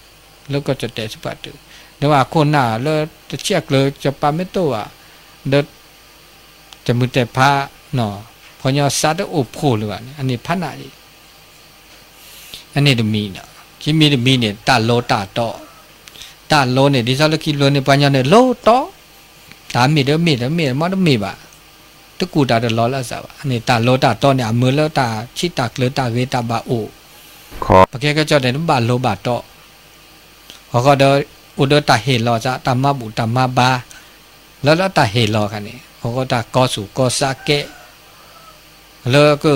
လၢကီၢ်ကၠီၣ်တဲာ်စ့ၢ်ကီးတုၤ, ဒီးအခိၣ်နၢ်လၢတဆံးအကျၢၤစီၤပၤမ့ၢ်တိၢ်ဘၣ်, ဒီး တမုာ်တဲာ်ဖး, ခီညီသးတအိၣ်ဖှိၣ်လၢၤဘၣ်န့ၣ် အန့ၣ်ဖးနးအံၤ, အန့ၣ်တမံၤ, ခံမံၤတမံၤန့ၣ် တၢ်လိၤတၢ်တီ, တၢ်လိၤန့ၣ် ဒ်သိးလၢခံလိၤန့ၣ် ပှၤညီန့ၣ် လိၤတီ, တၢ်မ့ၢ်ဒီးမ့ၢ် တမ့ၢ်မ့ၢ်တမ့ၢ်ဘၣ်, တကူၣ်တၢ်တလီၤလၢအသးဘၣ်, အန့ၣ်တၢ်လိၤတၢ်တီန့ၣ် အမုာ်လၢတၢ်ဆံးတၢ်ကျၢၤတၢ်ဂ့ၤတၢ်ဘၣ်အိၣ်, ပကဲကီၢ်ကၠီၣ်တဲာ်န့ၣ် ဘၣ်လိၤဘၣ်တီ ဟီၣ်ဃီဒီး အိၣ်ဒီးတၢ်ဟ့ၣ်လီၤသး တၢ်မၤဘူၣ်တၢ်မၤဘါ, လၢလၢတၢ်ဟ့ၣ်လီၤခါန့ၣ် ဟီၣ်ဃီတၢ်ကီသူၣ်ကီသးကဲ, လၢက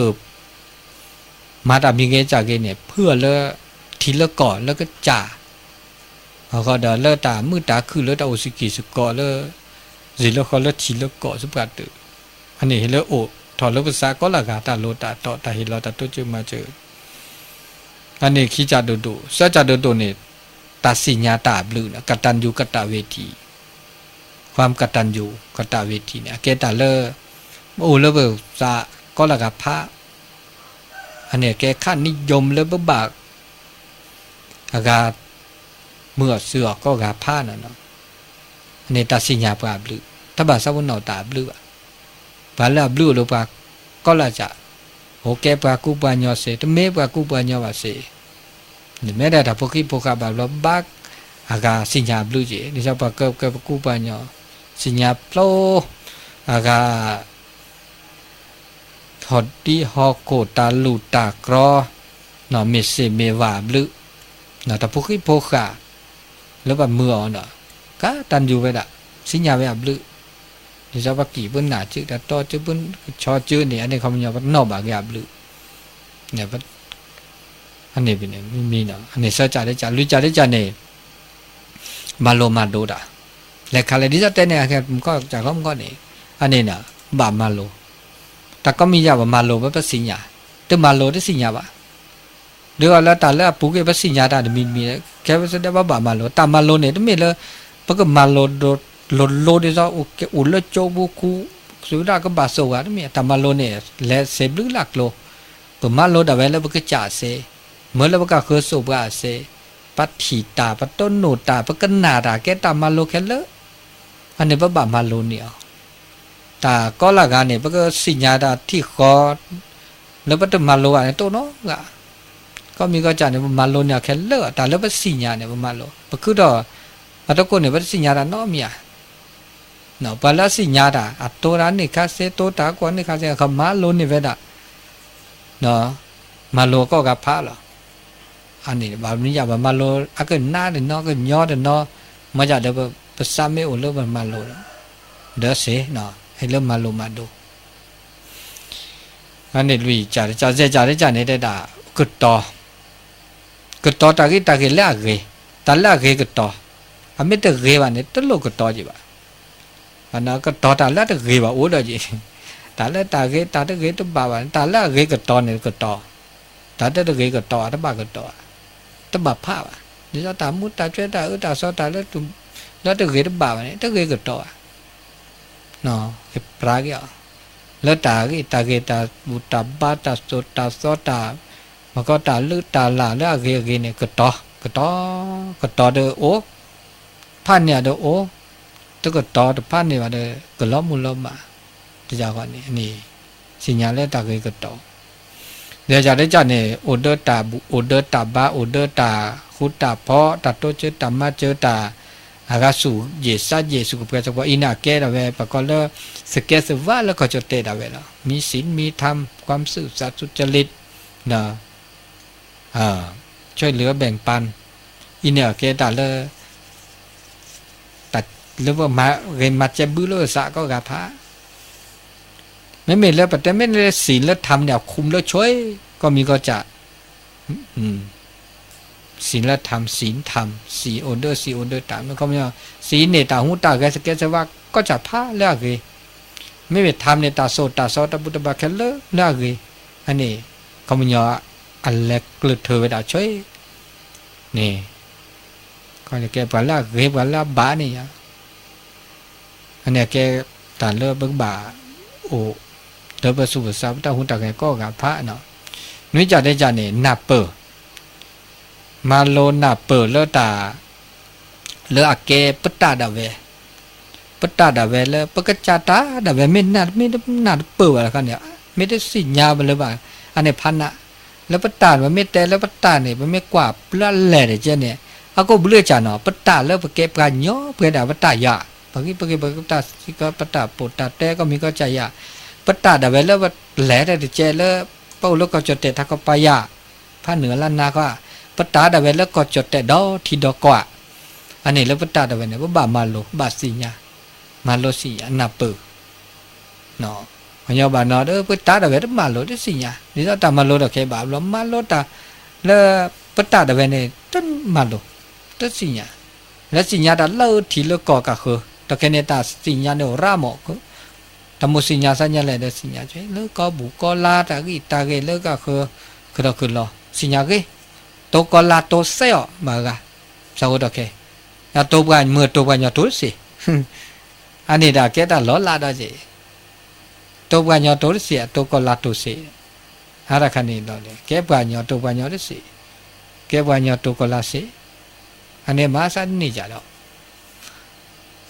မၤတၢ်မံၤဂ့ၤစၢ်ဂ့ၤန့ၣ် ဖုအီၤလၢ ထံလၢကီၢ်လၢကစၢ်, ဟီၣ်ဃီဒီးလၢတၢ်မုာ်တၢ်ခုၣ်လၢတၢ်အိၣ်စ့ၢ်ကီးစ့ၢ်ကီးလၢ စ့ၢ်လၢဃီလၢထံလၢကီၢ်စ့ၢ်ကီးတုၤ, အန့ၣ်ဟ့ၣ်လၢအိၣ်ထီၣ်လၢပသးကိးလၢအဂၤ တၢ်လိၤတၢ်တီ တၢ်ဟ့ၣ်လီၤတၢ်တိစၢၤမၤစၢၤ အန့ၣ်ခံကၢ်ဒိၣ်ဒိၣ်, သၢကၢ်ဒိၣ်ဒိၣ်န့ၣ် တၢ်သ့ၣ်ညါတၢ်အဘျုးန့ၣ် ကတၢၢ်ယူၤကတၢၢ်ဝ့ၤထံး, ความกตัญญูกตเวที န့ၣ် အကဲတၢ်လၢ အိၣ်လၢပသးကိးလၢအဂၤဖး, အန့ၣ်ကဲခါနံၣ်ယိမ်လၢပဘၣ် အဂၤ မုာ်အီၤစၢၤအီၤကိးဂၤဖးန့ၣ်လီၤ. အန့ၣ်တၢ်သ့ၣ်ညါပှၤအဘျုး, တဘၣ်သးပနီၣ်တၢ်အဘျုးဘၣ်. ပှၤလၢအဘျုးအိၣ်လၢပှၤကိးလၢအစး, အိၣ်ကဲပှၤကူပှၤညီစ့ၢ်, တမ့ၢ်ပှၤကူပှၤညီဘၣ်စ့ၢ်, နမ့ၢ်ဒၣ်တၢ်ဖိဃံဖိဃာ်ဘၣ်ဘျီ ဘၣ်အဂၤသ့ၣ်ညါအဘျုးက့ၤ, ဒ်သိးပှၤကဲပှၤကူပှၤညီ, သ့ၣ်ညါပျိ အဂၤ ဟီၣ်တံၢ်ဟီၣ်ခိၣ်တၢ်လူၢ်တၢ်ကြီ, မ့ၢ်စ့ၢ်မ့ၢ်ဝၣ်အဘျုး, တၢ်ဖိဃံဖိဃာ် လၢပှၤမုာ်အီၤန့ၣ်, ကတၢၢ်ယူၤဝဲဒၣ်, သ့ၣ်ညါဝဲအဘျုး, ဒ်သိးပကံၣ်ပနၢ်စု တၢ်တီစု ပဆီစုန့ၣ် အန့ၣ်ခီပညီ ပနီၣ်ဘၣ်က့ၤအဘျုး န့ၣ် မ့မ့ၢ်နီၤ အန့ၣ်ဆၢကၢ်တကၢ် လွံၢ်ကၢ်တကၢ်န့ၣ် မၤလိမၤဒိးတၢ် လဲၤခးလဲၤ ဒ်သိးတဲန့ၣ် အကဲမုၢ်ခီၣ်ကၢ်ခီမုၢ်ခီၣ်န့ၣ် အန့ၣ်နီၤ ဘၣ်မၤလိ တၢ်ကိးမံၤယၢ်ပမၤလိ ပပသ့ၣ်ညါ တမၤလိတသ့ၣ်ညါဘၣ် ဒ်အီၤလၢတၢ်လၢအပူၤကွံာ် ပသ့ၣ်ညါတၢ်တမံၤတမံၤ ခဲဝဲစဒဲဘၣ်ဘၣ်မၤလိ တၢ်မၤလိန့ၣ် တမ့ၢ်လၢ ပကမၤလိ လိၤလိၤဒ်သိး အိၣ်လၢကၠိပူၤခူ သုဝဲဒၣ်ကဘၣ်စိာ်ပှၤတမ့ၢ် တၢ်မၤလိန့ၣ် လဲၤစ့ဘျုးလၢ်ကျိ ပမၤလိဒၣ်ဝဲလၢပကစၢ်အစ့ မ့ၢ်လၢပကဃၢၤစိာ်ပှၤအစ့ ပထံၣ်တၢ် ပတိၢ်နီၣ်တၢ် ပကနၣ်တၢ် ကဲတၢ်မၤလိခဲလၢာ် အန့ၣ်ပဘၣ်မၤလိန့ၢ်အီၤ တၢ်ကီလၢ်ဂၤန့ၣ် ပကသ့ၣ်ညါတၢ်ထံၣ်ဃီ လၢပတမၤလိဘၣ်န့ၣ် တအိၣ်နီတဂၤ ကီၢ်မံၤကီၢ်စဲၣ်န့ၣ် ပမၤလိန့ၢ်အီၤခဲလၢာ် တၢ်လၢပသ့ၣ်ညါန့ၣ် ပမၤလိ ပခုထီၣ် အတကိၢ်န့ၣ် ပတသ့ၣ်ညါတၢ်နီတမံၤဧါ ပှၤလၢအသ့ၣ်ညါတၢ် အတိၢ်တၢ်န့ၢ်ခါစ့ တိၢ်တၢ်ကွီၢ်န့ၢ်ခါစ့ အခီမၤလိန့ၢ်ဝဲဒၣ် မၤလိအကီၢ်ဂၤဖးလီၤ အန့ၣ် ဘၣ်မနုၤယၤ ပမၤလိ အကနၣ်တနီၤ ကညီတနီၤ မ့ၢ်ယၤဒီး ပသးမ့ၢ်အိၣ်လၢပမၤလိ ဒီးစ့ ဟဲလၢမၤလိမၤဒိး အန့ၣ်လွံၢ်ကၢ်တကၢ် ယဲၢ်ကၢ်တကၢ်န့ၣ် တဲဒၣ် ကတီၤ ကတီၤတၢ်ဂ့ၢ်တၢ်ဂ့ၢ်လၢအဂ့ၤ တၢ်လၢအဂ့ၤကတီၤ အမ့ၢ်တဂ့ၤဘၣ်န့ၣ် တလိၣ်ကတီၤက့ၤဘၣ် ကတီၤတၢ်လၢအတဂ့ၤဘၣ်အိၣ်ဒီးက့ၤ တၢ်လၢတၢ်ဂ့ၤ တၢ်တဂ့ၤတဘၣ်ဘၣ်န့ၣ် တၢ်လၢအဂ့ၤကတီၤန့ၣ်ကတီၤ တၢ်လၢတဂ့ၤကတီၤ တဘၣ်ကတီၤ တဘၣ်ဖးဘၣ် ဒ်သိးတၢ်မူတၢ်ဆွဲတၢ်အၢတၢ်သီတၢ်လၢ လၢတဂ့ၤတဘၣ်ဘၣ်န့ၣ် တဂ့ၤကတီၤဘၣ် ကပြးက့ၤအီၤ လၢတၢ်ဂ့ၢ်တၢ်ဂ့ၤ တၢ်ဘူၣ်တၢ်ဘါ တၢ်သိၣ်တၢ်သီတၢ် မ့ၢ်ကီးတၢ်လုၢ်တၢ်လၢ်လၢအဂ့ၤအဂ့ၤန့ၣ် ကတီၤ ကတီၤ ကတီၤဒီးအိၣ် ဖးန့ၢ်အီၤဒီးအိၣ် တကတီၤတဖးန့ၢ်ဘၣ်ဒီး ကလီၤမုၢ်လီၤမၢ် တယၤဃီန့ၣ် သ့ၣ်ညါလၢတၢ်ဂ့ၤကတီၤ ဒီးယၤတကၢ်န့ၣ် အိၣ်ဒီးတၢ်ဘူၣ် အိၣ်ဒီးတၢ်ဘါ အိၣ်ဒီးတၢ်ဃူတၢ်ဖိး တၢ်တိစၢၤတၢ်မၤစၢၤတၢ် အဂၤဆူၣ်ယ့ၣ်စးယ့ၣ် ဆူၣ်ကပှဲၤသပှၢ်အံၤန့ၣ် အကဲဒၣ်ဝဲ ပကိးလၢ သကဲးသဝးလၢကီၢ်ကၠီၣ်တဲာ်ဒၣ်ဝဲလီၤ မံစံးမံထါ ကွၢ်မစုၣ်သး สุจริต ဒီး ช่วยเหลือแบ่งปัน အံၤန့ၣ်အကဲတၢ်လၢ တၢ်လၢပမၤဂ့ၤမၤစဲးဘုလၢအသးကီၢ်ဂၤဖး မ့မ့ၢ်လၢပတဲမ့ၢ်လၢ ศีล လၢ ธรรม န့ၣ် အ คลุม လၢဆိ ကီၢ်မံၤကီၢ်စဲၣ် ศีล ธรรม ศีล ธรรม စံးအိၣ်ဒီးစံးအိၣ်ဒီးတၢ် မ့ၢ်ခီပညီ စံးန့ၣ် တၢ်ဟူးတၢ်ဂဲၤ သကဲးသဝး ကီၢ်စဲၣ်ဖးလၢအဂ့ၤ မ့မ့ၢ် ธรรม န့ၣ် တၢ်သိၣ်တၢ်သီတၢ်ဘူၣ်တၢ်ဘါခဲလၢာ်လၢအဂ့ၤ အန့ၣ် ခီပညီ အလဲၤကျၢၢ်ထၢဝဲဒၣ်ဆိ န့ၣ် ကဲပှၤလၢအဂ့ၤပှၤလၢအဘၣ်န့ၣ်ယါ အန့ၣ်ကဲ တၢ်လၢပကဘၣ်အိၣ် ဒီးပသူၣ်ပသး ပတၢ်ဟူးတၢ်ဂဲၤကီၢ်ဂၤဖးနီၤ နွံကၢ်တကၢ်န့ၣ် နၢ်ပၢၢ် မၤလိနၢ်ပၢၢ်လၢတၢ် လၢအကဲပတၢ်ဒၣ်ဝဲ ပတၢ်ဒၣ်ဝဲလၢ ပကစၢ်တၢ်ဒၣ်ဝဲ မ့ၢ်နၢ်မ့ၢ်နၢ်တပၢၢ်ဘၣ်တခါန့ၣ် မ့ၢ်တသ့ၣ်ညါဘၣ်လၢၤဘၣ် အန့ၣ်ဖးနး လၢပတၢ်ဝဲမ့ၢ်တဲလၢပတၢ်န့ၣ် ပမ့ၢ်ကွၢ်ဘျုးအလဲၢ်တကဲန့ၣ် အကိၢ်ဘျုးအကၢ်နီၤ ပတၢ်လၢပကဲပှၤကညီပှဲၤဒၣ်ပတၢ်ယၤ ပဂံၢ်ပဂ့ၤ ပတၢ်စံးကီ ပတၢ်ပိာ်တၢ်တဲကီၢ်မံၤကီၢ်စဲၣ်ယၤ ပတၢ်ဒၣ်ဝဲလၢပလဲၤတကဲလၢ ပအိၣ်လၢကီၢ်ကၠီၣ်တဲာ်ထးကီးပၤယၤ ဖးနုာ်အလၢနၤဃီ ပတၢ်ဒၣ်ဝဲလၢကီၢ်ကၠီၣ်တဲာ်ဒီထံဒီကီၢ်ဧါ အန့ၣ်လၢပတၢ်ဒၣ်ဝဲန့ၣ် ပဘၣ်မၤလိ ဘၣ်သ့ၣ်ညါ မၤလိသ့ၣ်ညါ နၢ်ပၢၢ် ပှၤကညီဘၣ်နီၤဒီး ပတၢ်ဒၣ်ဝဲတမၤလိတသ့ၣ်ညါ ဒ်သိးတၢ်မၤလိဒီးခဲဘၣ်ဘျီ မၤလိတၢ်လၢ ပတၢ်ဒၣ်ဝဲန့ၣ် တမၤလိ တသ့ၣ်ညါ လၢသ့ၣ်ညါတၢ်လၢထံးလၢကီၢ်ကဃၢၤ ဒီးခဲန့ၣ် တၢ်သ့ၣ်ညါန့ၣ်အိၣ်ရၣ်မး တၢ်မိၣ်သ့ၣ်ညါသးညါလဲၣ်ဒီးသ့ၣ်ညါ လၢကီၢ်ဘူၣ်ကီၢ်လါတၢ်ဂံၢ်တၢ်ဂ့ၤလၢကဃၢၤ ကဒီးခုၣ်လီၤ သ့ၣ်ညါဂ့ၤ တိၤကီၢ်လါတိၤစဲအီၤမၤဂၤ သးဝဲဒီးခဲ တိၤပှၤမုၢ်တိၤပှၤညီတိၤတစ့ အန့ၣ်ဒီးကဲတၢ်လီၤလးဒီးက့ၤ တိၤပှၤညီတိၤတစ့ အတိၤကီၢ်လါတိၤစ့ အါတခါန့ၣ်ဒီး ကဲပှၤညီတိၤပှၤညီတစ့ ကဲပှၤညီတိၤကီၢ်လါစ့ အန့ၣ်မၤသးတန့ၢ်ကဒီး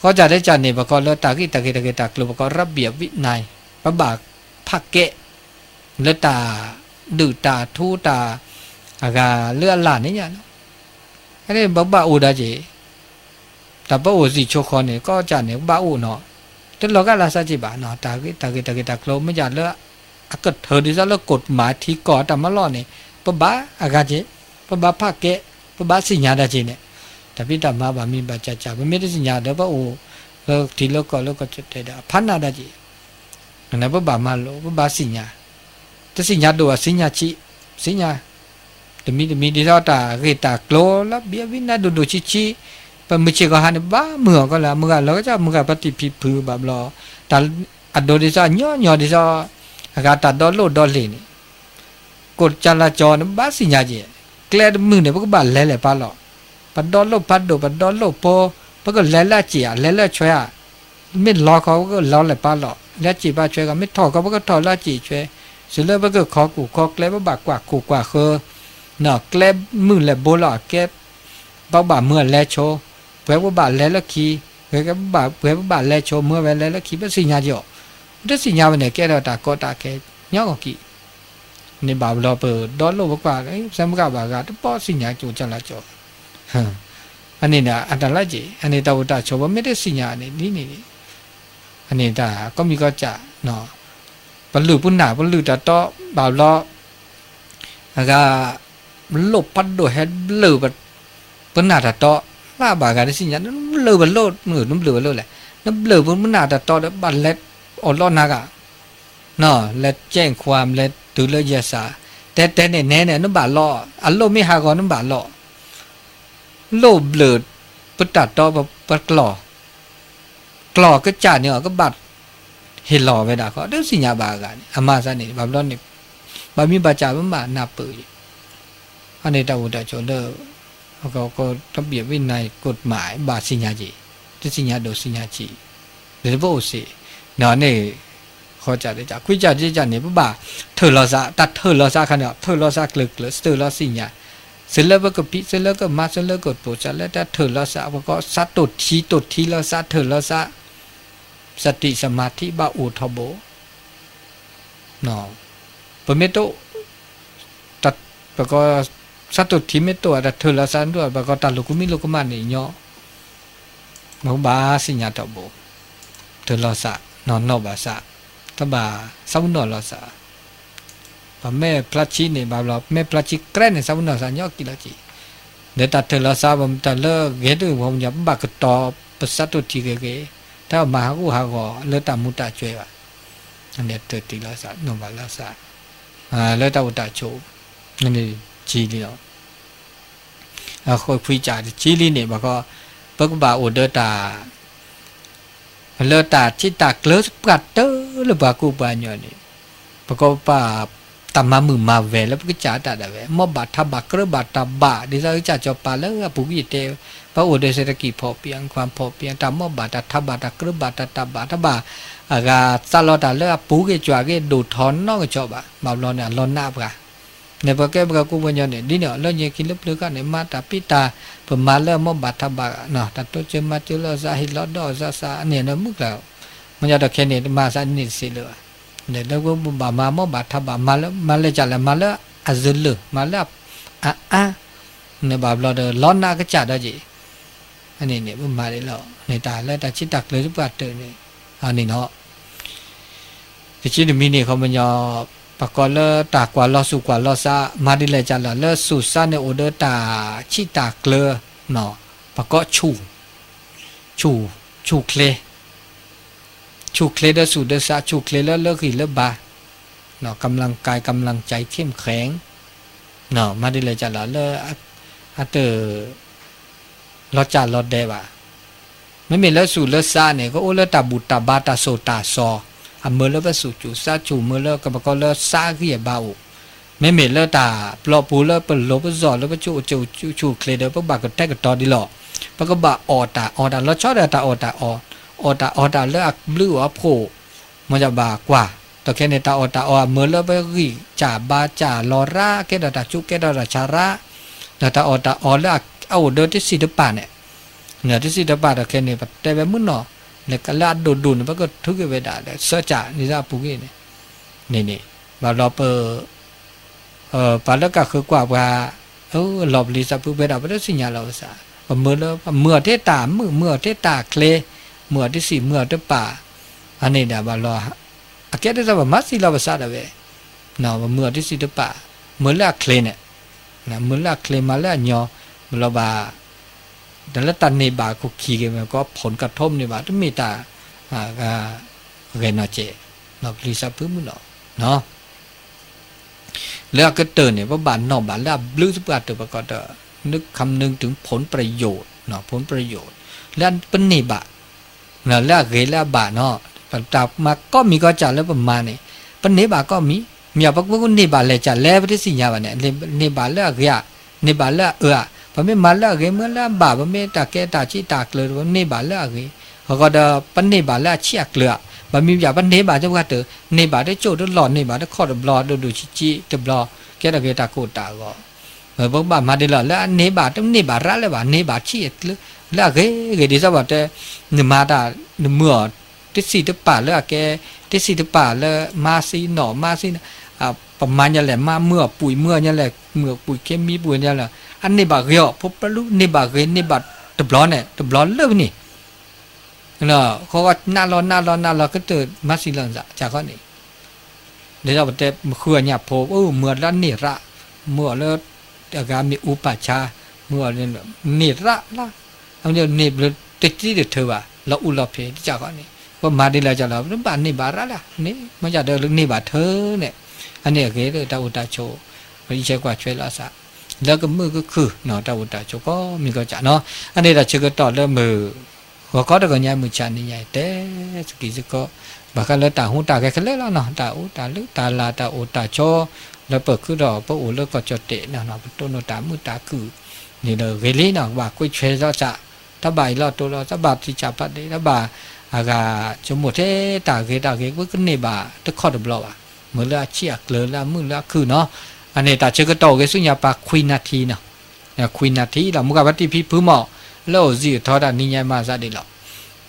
ဃီကၢ်တကၢ်န့ၣ် ပကိးလၢတၢ်ဂ့ၢ်တၢ်ဂ့ၢ်တၢ်ဂ့ၢ်တၢ်ကျိၤ ပကိး ระเบียบวินัย ပဘၣ်ဖးကဲ လၢတၢ်ဒုၣ်တၢ်ထူတၢ် အဂၤလၢအလၢ်န့ၣ်ညါလီၤ အန့ၣ်ပဘၣ်အိၣ်ဒီးက့ၤ တၢ်ပအိၣ်သံၣ်ဆိဃီန့ၣ် ကီၢ်ကၢ်န့ၣ် ပဘၣ်အိၣ်နီၤ တလီၤဂာ်လၢ်သးက့ၤဘၣ်နီၤ တၢ်ဂ့ၢ်တၢ်ဂ့ၢ်တၢ်ဂ့ၢ်တၢ်ကျိၤ မ့ၢ်ယၤလၢ အကထၢၣ်ဒ်သိးလၢ กฎหมายထံကီၢ်တၢ်မၤလီၢ်န့ၣ် ပဘၣ်အဂၤက့ၤ ပဘၣ်ဖးကဲ ပဘၣ်သ့ၣ်ညါဒၣ်က့ၤန့ၣ် တၢ်ဖံးတၢ်မၤဘၣ်မံဘၣ်ကၢ်ကၢ် ပမ့ၢ်တသ့ၣ်ညါဒီးပအိၣ် လၢထံလၢကီၢ်လၢကီၢ်ကၠီၣ်တဲာ်ဒီး အဖးနးဒၣ်က့ၤ, နပဘၣ်မၤလိ ပဘၣ်သ့ၣ်ညါ, တသ့ၣ်ညါဒိၣ်ဘၣ်သ့ၣ်ညါဆံး, သ့ၣ်ညါ, တမံၤတမံၤဒ်သိးတၢ်ဂ့ၢ်တၢ်ကျိၤလၢဘံဘံနါဒိၣ်ဒိၣ်ဆံးဆံး, ပမုၢ်ဆ့ၣ်ကီၢ်ဟါန့ၣ် ဘၣ်မုာ်အီၤကီးလၢ မုၢ်ဂၤလီၤကစၢ် မုၢ်ဂၤပတံၢ်ဖံဖုဘၣ်ဘျီ, တၢ်အဒိဒ်သိးအညီညီဒ်သိး, အဂၤတၢ်ဒီလိၣ်ဒီလ့ၣ်န့ၣ် ကိၣ်ကၠၢလါကၠီန့ၣ် ဘၣ်သ့ၣ်ညါက့ၤ, ကျဲတမုၢ်န့ၣ် ပကဘၣ်လဲၤလဲၤပာ်လီၤ, ပဒီလိၣ်ဖးဒိၣ် ပဒီလိၣ်ဖိ, ပကလဲၤလၢအစ့ၣ်ဧါ လဲၤလၢအဆွဲဧါ, မ့ၢ်လီခီ ပကလီလဲၤပာ်လီၤ လၢအစ့ၣ်ပာ်ဆွဲခီ, မ့ၢ်ထီၣ်ခီ ပကထီၣ်လၢအစ့ၣ်ဆွဲ, စံးလၢပကခီကူၣ်ခီကျဲ ပဘၣ်ကွၢ်ခိၣ်ကွၢ်ဃၢၤ, ကျဲမုၢ်လဲၤဘိလီၤအကဲ ပကဘၣ်မုာ်အလဲၤဆိ, ပှဲၤပကဘၣ်လဲၤလၢခံ, ပှဲၤပကဘၣ်လဲၤဆိ မုာ်ဝဲလဲၤလၢခံ ပသ့ၣ်ညါက့ၤအီၤ, ပတသ့ၣ်ညါဝဲန့ၣ် ကဲထီၣ်တၢ်ကီတၢ်ခဲညီအီၤက့ၤ, န့ၣ်ဘၣ်ဘျီပဒီလိၣ်ပကွၢ် စဲမုၢ်ဂၤဘၣ်ဂၤတဘီသ့ၣ်ညါကၠိကၠၢလါကၠီ, အန့ၣ်န့ၣ် အတၢ်လၢက့ၤ အန့ၣ်တၢ်အိၣ်တၢ်ဆိး ပမ့ၢ်တသ့ၣ်ညါန့ၣ် ဒ်န့ၣ်န့ၣ်, အန့ၣ်တၢ်ကီမံၤကီၢ်စဲၣ်, ပလုၢ်ပနၢ် ပလုၢ်တၢ်တီဘၣ်ဘျီ အဂၤ လိၣ်ဖးဒိၣ်ဟဲဘျၢၣ် ပနၢ်တၢ်တီ, ဘၣ်ဘၣ်ဂၤတသ့ၣ်ညါ နဘျၢၣ်ပလိၣ် နဘျၢၣ်ပလိၣ်လဲၣ်, နဘျၢၣ်ပနၢ်တၢ်တီဒီး ဘၣ်လဲၤအီၣ်လီနၤဂၤ, လဲၤကဲၣ်ခွါ လဲၤတုၤလၢယဲၢ်စး, တဲတဲန့ၣ်နဲန့ၣ် နဘၣ်လီ, အလိၣ်မ့ၢ်ဟးဂီၤနဘၣ်လီ, လိၣ်ဘျၢၣ်ပတၢ်တီပကျီၢ် ကျီၢ်ကစၢ်န့ၣ်အီၤ ကဘၣ်ဟ့ၣ်လီၤဝဲဒၣ်ဃီ တသ့ၣ်ညါဘၣ်အဂၤန့ၣ် အမၤသးန့ၣ် ဘၣ်ဘျီန့ၣ် ဘၣ်မံဘၣ်စၢ်ပမၤနၢ်ပၢၢ်အံၤ, အန့ၣ်တၢ်အိၣ်တၢ်ဆိးလၢ ကီၢ်တဘ့ၣ်ဝ့ၢ်နၤ ကီၢ်မး ဘၣ်သ့ၣ်ညါက့ၤ, တသ့ၣ်ညါဒိၣ်သ့ၣ်ညါဆံး, ဒီးပအိၣ်စ့ၢ်, န့ၣ် ဃီကၢ် ခွံကၢ်တကၢ်န့ၣ် ပဘၣ်ထၢၣ်လီၤသး တၢ်ထၢၣ်လီၤသးခါန့ၣ် ထၢၣ်လီၤသးကျၢၤကျၢၤ စၢၢ်လီၤသ့ၣ်ညါ, သုးလၢပကဖံး သုးလၢကမၤ သုးလၢကပိာ်စး လၢတၢ်ထၢၣ်လီၤသး ပကီၢ်စးတိၢ်ထံ တိၢ်ထံလီၤသးထၢၣ်လီၤသး, စတံးစမၤထံဘၣ်အိၣ်ထီဘိ ပမ့ၢ်တအိၣ် ပကီၢ် စးတိၢ်ထံမ့ၢ်တအိၣ် တၢ်ထၢၣ်လီၤသးဒိၣ် ပကီၢ်တၢ်လိာ်ကူမံလိာ်ကမၣ်န့ၣ်ညီ, ပကဘၣ်သ့ၣ်ညါထီဘိ, ထၢၣ်လီၤသး နီၢ်နီၢ်ဘၣ်သး, တဘၣ်သးပနီၣ်လီၤသး, ပမ့ၢ်ဖျါဆံန့ၣ် ဘၣ်ဘျီ ပမ့ၢ်ဖျါဆံကြဲန့ၣ် သးပနီၣ်သးညီက့ၤလီၤက့ၤ, ဒီးတၢ်ထၢၣ်လီၤသး ပမ့ၢ်တၢ်လၢဂဲၤဒုး ပှၤကညီ ပဘၣ်ကတီၤ ပစးတိၢ်ထံဂ့ၤဂ့ၤ, တၢ်မၤဟးဂူာ်ဟးဂီၤလၢတၢ်မူတၢ်ကွဲးဘၣ်, တၢ်ထၢၣ်လီၤသး နီၢ်ဘၣ်လီၤသး, လၢတၢ်အိၣ်တၢ်ဆိး, ဆံလံလီၤ အဃိခွံကၢ်တဆံလံန့ၣ် ဘၣ်ကီ ပကဘၣ်အိၣ်ဒီးတၢ် လၢတၢ်ထံၣ်တၢ်ကျၢၤပှၤတၢၢ်လၢပှၤကူပှၤကညီန့ၣ်, ပကဘၣ် တၢ်မၤမုာ်မၤဝဲၤလၢပကစၢ်တၢ်ဒၣ်ဝဲ မ်ဘၣ်ထးဘၣ်ကြၢးဘၣ်တၢ်ဘၣ် ဒ်သိးကစၢ်စီၤပၤလၢအပူၤကွံာ်တဲ, ပအိၣ်ဒီး เศรษฐกิจ พอเพียง ความพอเพียง တၢ်မ်ဘၣ်တၢ်ထးဘၣ်တၢ်ကြၢးဘၣ်တၢ်တၢ်ဘၣ် တဘၣ် အဂၤသးလီၤတၢ်လၢအပူၤကွံာ်ကွံာ်ဂ့ၤ ဒိၣ်ထီၣ်နီၢ်ကဆီဘၣ် ဘၣ်ဘျီန့ၣ် အလီၤနးပှၤ န့ၣ်ပကဲပှၤကူပှၤကညီန့ၣ် ဒ်န့ၣ် လၢညါခံလၢပျၢၤခါန့ၣ် မၤတၢ်ဖံးတၢ် ပမၤလၢအမ်ဘၣ်ထးဘၣ် တၢ်တိစၢၤမၤစၢၤလၢအသး ဟ့ၣ်လီၤဒီးအသးသးန့ၣ် မုၢ်ကျၢၤ မ့ၢ်ညီတခဲန့ၣ် တမၤသးန့ၣ်တသ့လၢၤဘၣ်, လၢပဘၣ်မၤမ်ဘၣ်ထးဘၣ် မၤလၢ မၤလဲၤကၢ်လဲၣ် မၤလၢအစၢလၢာ် မၤလၢအအါ န့ၣ်ဘၣ်ဘျီဒီး လီၤနးကစၢ်ဒီးက့ၤ န့ၣ်န့ၣ် ပမၤဒ်လီၤ န့ၣ်တၢ်လၢတၢ်ထံၣ်တၢ်ကျၢၤပှၤတၢၢ်န့ၣ် န့ၣ်နီၤ တဆံတမံၤန့ၣ် ခီပညီ ပကိးလၢတၢ်ကွၢ်လီၤသူၣ်ကွၢ်လီၤသး မၤဒ်လဲၣ်ကလဲၣ် လၢသူၣ်သးန့ၣ် အိၣ်ဒီးတၢ်ထံၣ်တၢ်ကျၢၤ ပကိးဆူၣ် ဆူၣ် ဆူၣ်ချ့ ဆူၣ်ချ့ဒီးသူၣ်ဒီးသး ဆူၣ်ချ့လၢလၢဂံၢ်လၢဘါ กำลังกาย กำลังใจเข้มแข็ง မၤဒ်လဲၣ်ကလဲၣ် လၢအတ လီၤစၢ်လီၤဒဲးဘၣ်. မ့မ့ၢ်လၢသူၣ်လၢသးန့ၣ် ကအိၣ်လၢတၢ်ဘူၣ်တၢ်ဘါတၢ်စိၢ်တၢ်စီၤ, အမၢလၢပသူၣ်စူၤသးစူၤ မၢလၢကပကိးလၢသးအဂံၢ်အဘါအိၣ်, မ့မ့ၢ်လၢတၢ်ပျီပူၤလၢပလိၤပစီၤလၢပဆူၣ်အိၣ်ဆူၣ်ချ့ဒီး ပကဘၣ်ကတဲာ်ကတီၤဒ်လီၤ. ပကဘၣ်အီၣ်တၢ်အီတၢ်လီၤဆီဒီးတၢ်အီၣ်တၢ်အီ, အီၣ်တၢ်အီတၢ်လၢအဘျုးအဖှိၣ် မ်ယဘၣ်ကွၢ်, ဒီးခဲန့ၣ်တၢ်အီၣ်တၢ်အီအမၢလၢပဂံၢ်စၢ်ဘါစၢ်လီၤရၢ ကဲထီၣ်တၢ်ဆူၣ်ကဲထီၣ်တၢ်ဆါရၢ, ဒီးတၢ်အီၣ်တၢ်အီလၢအအိၣ်ဒီးတစံၣ်တပာ်န့ၣ်, တစံၣ်တပာ်ဒီးခဲန့ၣ် ပတဲဝဲမုၢ်နီၢ်, လၢအဒိၣ်ဒိၣ်န့ၣ် ပကထုးက့ၤဝဲဒၣ်လၢသၢစၢ်န့ၣ်လၢအပူၤကွံာ်န့ၣ်, န့ၣ်န့ၣ်, ဘၣ်ဘျီပ ပှၤလၢကဃုကွၢ်ပှၤ, လီၤပျံၤသးဖုးပှဲၤဒၣ် ပတသ့ၣ်ညါလီၤပသး, ပမၢလၢ မုာ်အီၤထဲတၢ်မုာ် မုာ်အီၤထဲတၢ်ချ့, မုာ်အီၤတစံၣ် မုာ်အီၤတပာ်, အန့ၣ်ဒၣ်ဘၣ်လီၤ, အကဲဒ်သိးပမၤသံလီၤပသးဒၣ်ဝဲ, ပမုာ်အီၤတစံၣ်တပာ်, မုာ်လၢအချ့န့ၣ်, မုာ်လၢအချ့မၤလၢအညီ, ဘၣ်လီၤဘၣ် တၢ်လၢတၢ်န့ၢ်ဘၣ်ခိၣ်ခံက့ၤမ့ၢ်ကီး ผลกระทบန့ၣ်ဘၣ် တမ့ၢ်တၢ် ဂဲၤနီၢ်ကဲး နီၢ်ပျံၤစးဖုမုၢ်နီၤ လၢအကတၢၢ်န့ၣ် ပဘၣ်နီၣ်ဘၣ်လၢအဘျုးသပှၢ်တၢၢ်ပှၤကီးဒီး นึกคำนึงถึงผลประโยชน์ ผลประโยชน์ လၢပန့ၢ်ဘၣ် လၢအဂ့ၤလၢအဘၣ်နီၤ ပတၢ်မၤကိးမံၤကိးစၢ်လၢပမၤန့ၣ် ပန့ၢ်ဘၣ်ကိးမံၤ မ့ၢ်ပကန့ၢ်ဘၣ်လဲၤကၢ်လဲၣ် ပတသ့ၣ်ညါဘၣ်န့ၣ် န့ၢ်ဘၣ်လၢအဂ့ၤဧါ န့ၢ်ဘၣ်လၢအအၢဧါ ပမ့ၢ်မၤလၢအဂ့ၤမ့ၢ်လၢအဘၣ် ပမ့ၢ်တၢ်ကဲတၢ်ဆံးတၢ်ကျၢၤ ပန့ၢ်ဘၣ်လၢအဂ့ၤ အဃိဒီး ပန့ၢ်ဘၣ်လၢအဆံးအကျၢၤဧါ ပမ့ၢ်ပျၢ်ပန့ၢ်ဘၣ်တပှၢ်တၢၢ် န့ၢ်ဘၣ်တကၠိၣ်တလီၢ် န့ၢ်ဘၣ်တခီၣ်တဘျီ ဒိၣ်ဒိၣ်ဆံးဆံးတဘျီ ကဲထီၣ်က့ၤတၢ်ကိၢ်တၢ်ဂီၤ ပကဘၣ်မၤဒ်လဲၣ် လၢအန့ၢ်ဘၣ်တန့ၢ်ဘၣ်ရးလၢၤဘၣ် န့ၢ်ဘၣ်ဆံးအကျၢၤ လၢအဂ့ၤဂ့ၤဒ်သိးပှၤတဲ နမၤတၢ် နမၤအီၤ တဆံးတပာ်လၢအကဲ တဆံးတပာ်လၢမၤသံနီၣ် မၤသံ ပမၤညါလဲၣ် မၤမုာ်အီၤပှံၢ် မုာ်အီၤညါလဲၣ် မုာ်ပှံၢ်ခဲမံပှံၢ်ညါလဲၣ် အန့ၢ်ဘၣ်ဂ့ၤအီၤ ဖိပလူ န့ၢ်ဘၣ်ဂ့ၤ န့ၢ်ဘၣ်တဘျီန့ၣ် တဘျီလၢပန့ၣ် ဃီနးလီၤနးလီၤနးလီၤ ကတၢၢ်မၤသံလီၤစၢ်ခီန့ၣ် ဒ်သိးပတဲ မုာ်ဃုအညၣ်ဖိ မုာ်အီၤလၢန့ၢ်ရး မုာ်အီၤလၢ အဂၤမ့ၢ်အူပာ်ဆါ မုာ်အီၤ န့ၢ်ရးလၢ န့ၢ်ဘျုးတတံၢ်တထၢဘၣ် လီၤအူလီၤဖျဲးတစၢ်ဃီန့ၣ် ပမၤဒ်လဲၣ်ကၢ်လီၤ ပဘၣ်န့ၢ်ဘၣ်ရးလၢ န့ၢ်မ့ၢ်ကၢ်ဒီးန့ၢ်ဘၣ်ထၢန့ၣ် အန့ၣ်အဂ့ၤလၢတၢ်အိၣ်တၢ်ဆိး ပအံးဆဲးကွၢ်ဆွဲလီၤအသး လၢကမုာ်ကခုၣ်နီၤ တၢ်အိၣ်တၢ်ဆိးကိးမံၤကိးစၢ်နီၤ အန့ၣ်တၢ်ဆၢကတီၢ်လၢမုၢ် ဂီၤခီတဂီၤညါမုၢ်ဆါနံၤညါအံၤ တဲသကိးစ့ၢ်ကီး ဘၣ်ဃးလၢတၢ်ဟူးတၢ်ဂဲၤခဲလၢာ်လီၤနီၤ တၢ်အိၣ်တၢ်လုၢ်တၢ်လၢ်တၢ်အိၣ်တၢ်ဆိး လၢပၢၢ်ခုၣ်ဒီးပအိၣ်လၢကီၢ်ကၠီၣ်တဲာ်နီၤ ပတိၢ်နီၣ်တၢ်မုာ်တၢ်ခုၣ်န့ၣ်ဒီးဂ့ၤလံနီၤ ကဘၣ်ကွ့ဆွဲလိာ်သး တၢ်ဘၣ်အံၤလီၤတိၢ်လီၤ တၢ်ဘၣ်သံစၢ်ဖးဒ့ တၢ်ဘၣ်အဂၤ ဆိကမိၣ်ထဲတၢ်ဂ့ၤတၢ်ဂ့ၤ ပကန့ၢ်ဘၣ်တခီတဘျီဘၣ် မုာ်လၢအဆံးအကျၢၤလၢအမုာ်လၢအခုၣ်နီၤ အန့ၣ်တၢ်ဆၢကတီၢ်အိၣ်ဂ့ၤဆူညါပှၤခွံနၣ်ထံနီၤ ခွံနၣ်ထံလီၤ မုၢ်ဂၤဖါတံၢ်ဖံဖုမီၢ် လၢအိၣ်ဇံအထီတၢ်နံၤညါမၤသးဒ်လီၤ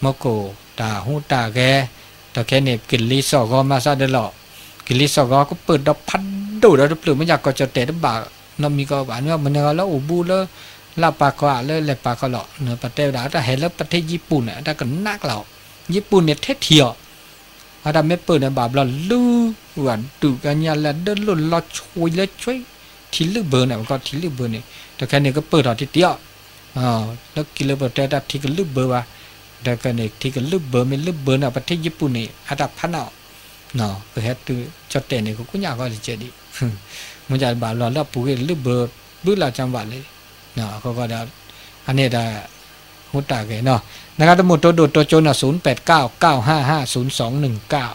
မီၢ်ခိၣ်တၢ်ဟူးတၢ်ဂဲၤ ဒီးခဲန့ၣ် ကလံၤစိးဂီၤမၤသးဒ်လီၤ ကလံၤစိးဂီၤကပၢၢ်ဒီဖးဒိၣ်ဒီးတဖျၢၣ်မ့ၢ်ကၢ်ကီၢ်ကၠီၣ်တဲာ်တဘၣ် နီတမံၤကီးဘၣ် မနုၤဂီၢ်လၢအိၣ်ဘူးလၢ လၢပာ်ခီလၢလဲၤပာ်ခီလီၤ ပတဲဝဲဒၣ်တၢ်ဟဲလၢပထ့ယံၣ်ပူၤန့ၣ် အတၢ်ကနၣ်ကျါအီၤ ယံၣ်ပူၤန့ၣ်ထဲထံၣ်အီၤ အတၢ်မ့ၢ်ပၢၢ်န့ၣ် ဘၣ်ဘျီလုၢ် ဝဲဒုးကညါလၢဒၢလိၣ်လီၤဆွံလၢဆွံ ထံလုၢ်ဘၢန့ၣ် ပကီၢ်ထံလုၢ်ဘၢန့ၣ် တခဲန့ၣ်ကပၢၢ်ထီၣ်တံၢ်တံၢ်အီၤ လၢခံလၢပတဲတၢ်ထံကလုၢ်ဘၢဘၣ် တခဲန့ၣ် ထံကလုၢ်ဘၢမ့ၢ်လုၢ်ဘၢန့ၣ် ပထ့ယံၣ်ပူၤန့ၣ် အတၢ်ဖးနးအီၤ ကဟဲတုၤကၠီၣ်တဲာ်န့ၣ် ကကိညၣ်ဃီတကဲဒံး မ့ၢ်ဘၣ်လီၤလၢအပူၤကွံာ်လုၢ်ဘၢ ဘုလၢကၠီဘၣ်လံ အဃိဒီး အန့ၣ်ဒၣ် ဟူးတၢ်ဂဲၤနီၤ နကတမူးတိဒိၣ်တိကၠိနီၤ ศูนย์แปดเก้า เก้าห้าห้า ศูนย์สองหนึ่งเก้า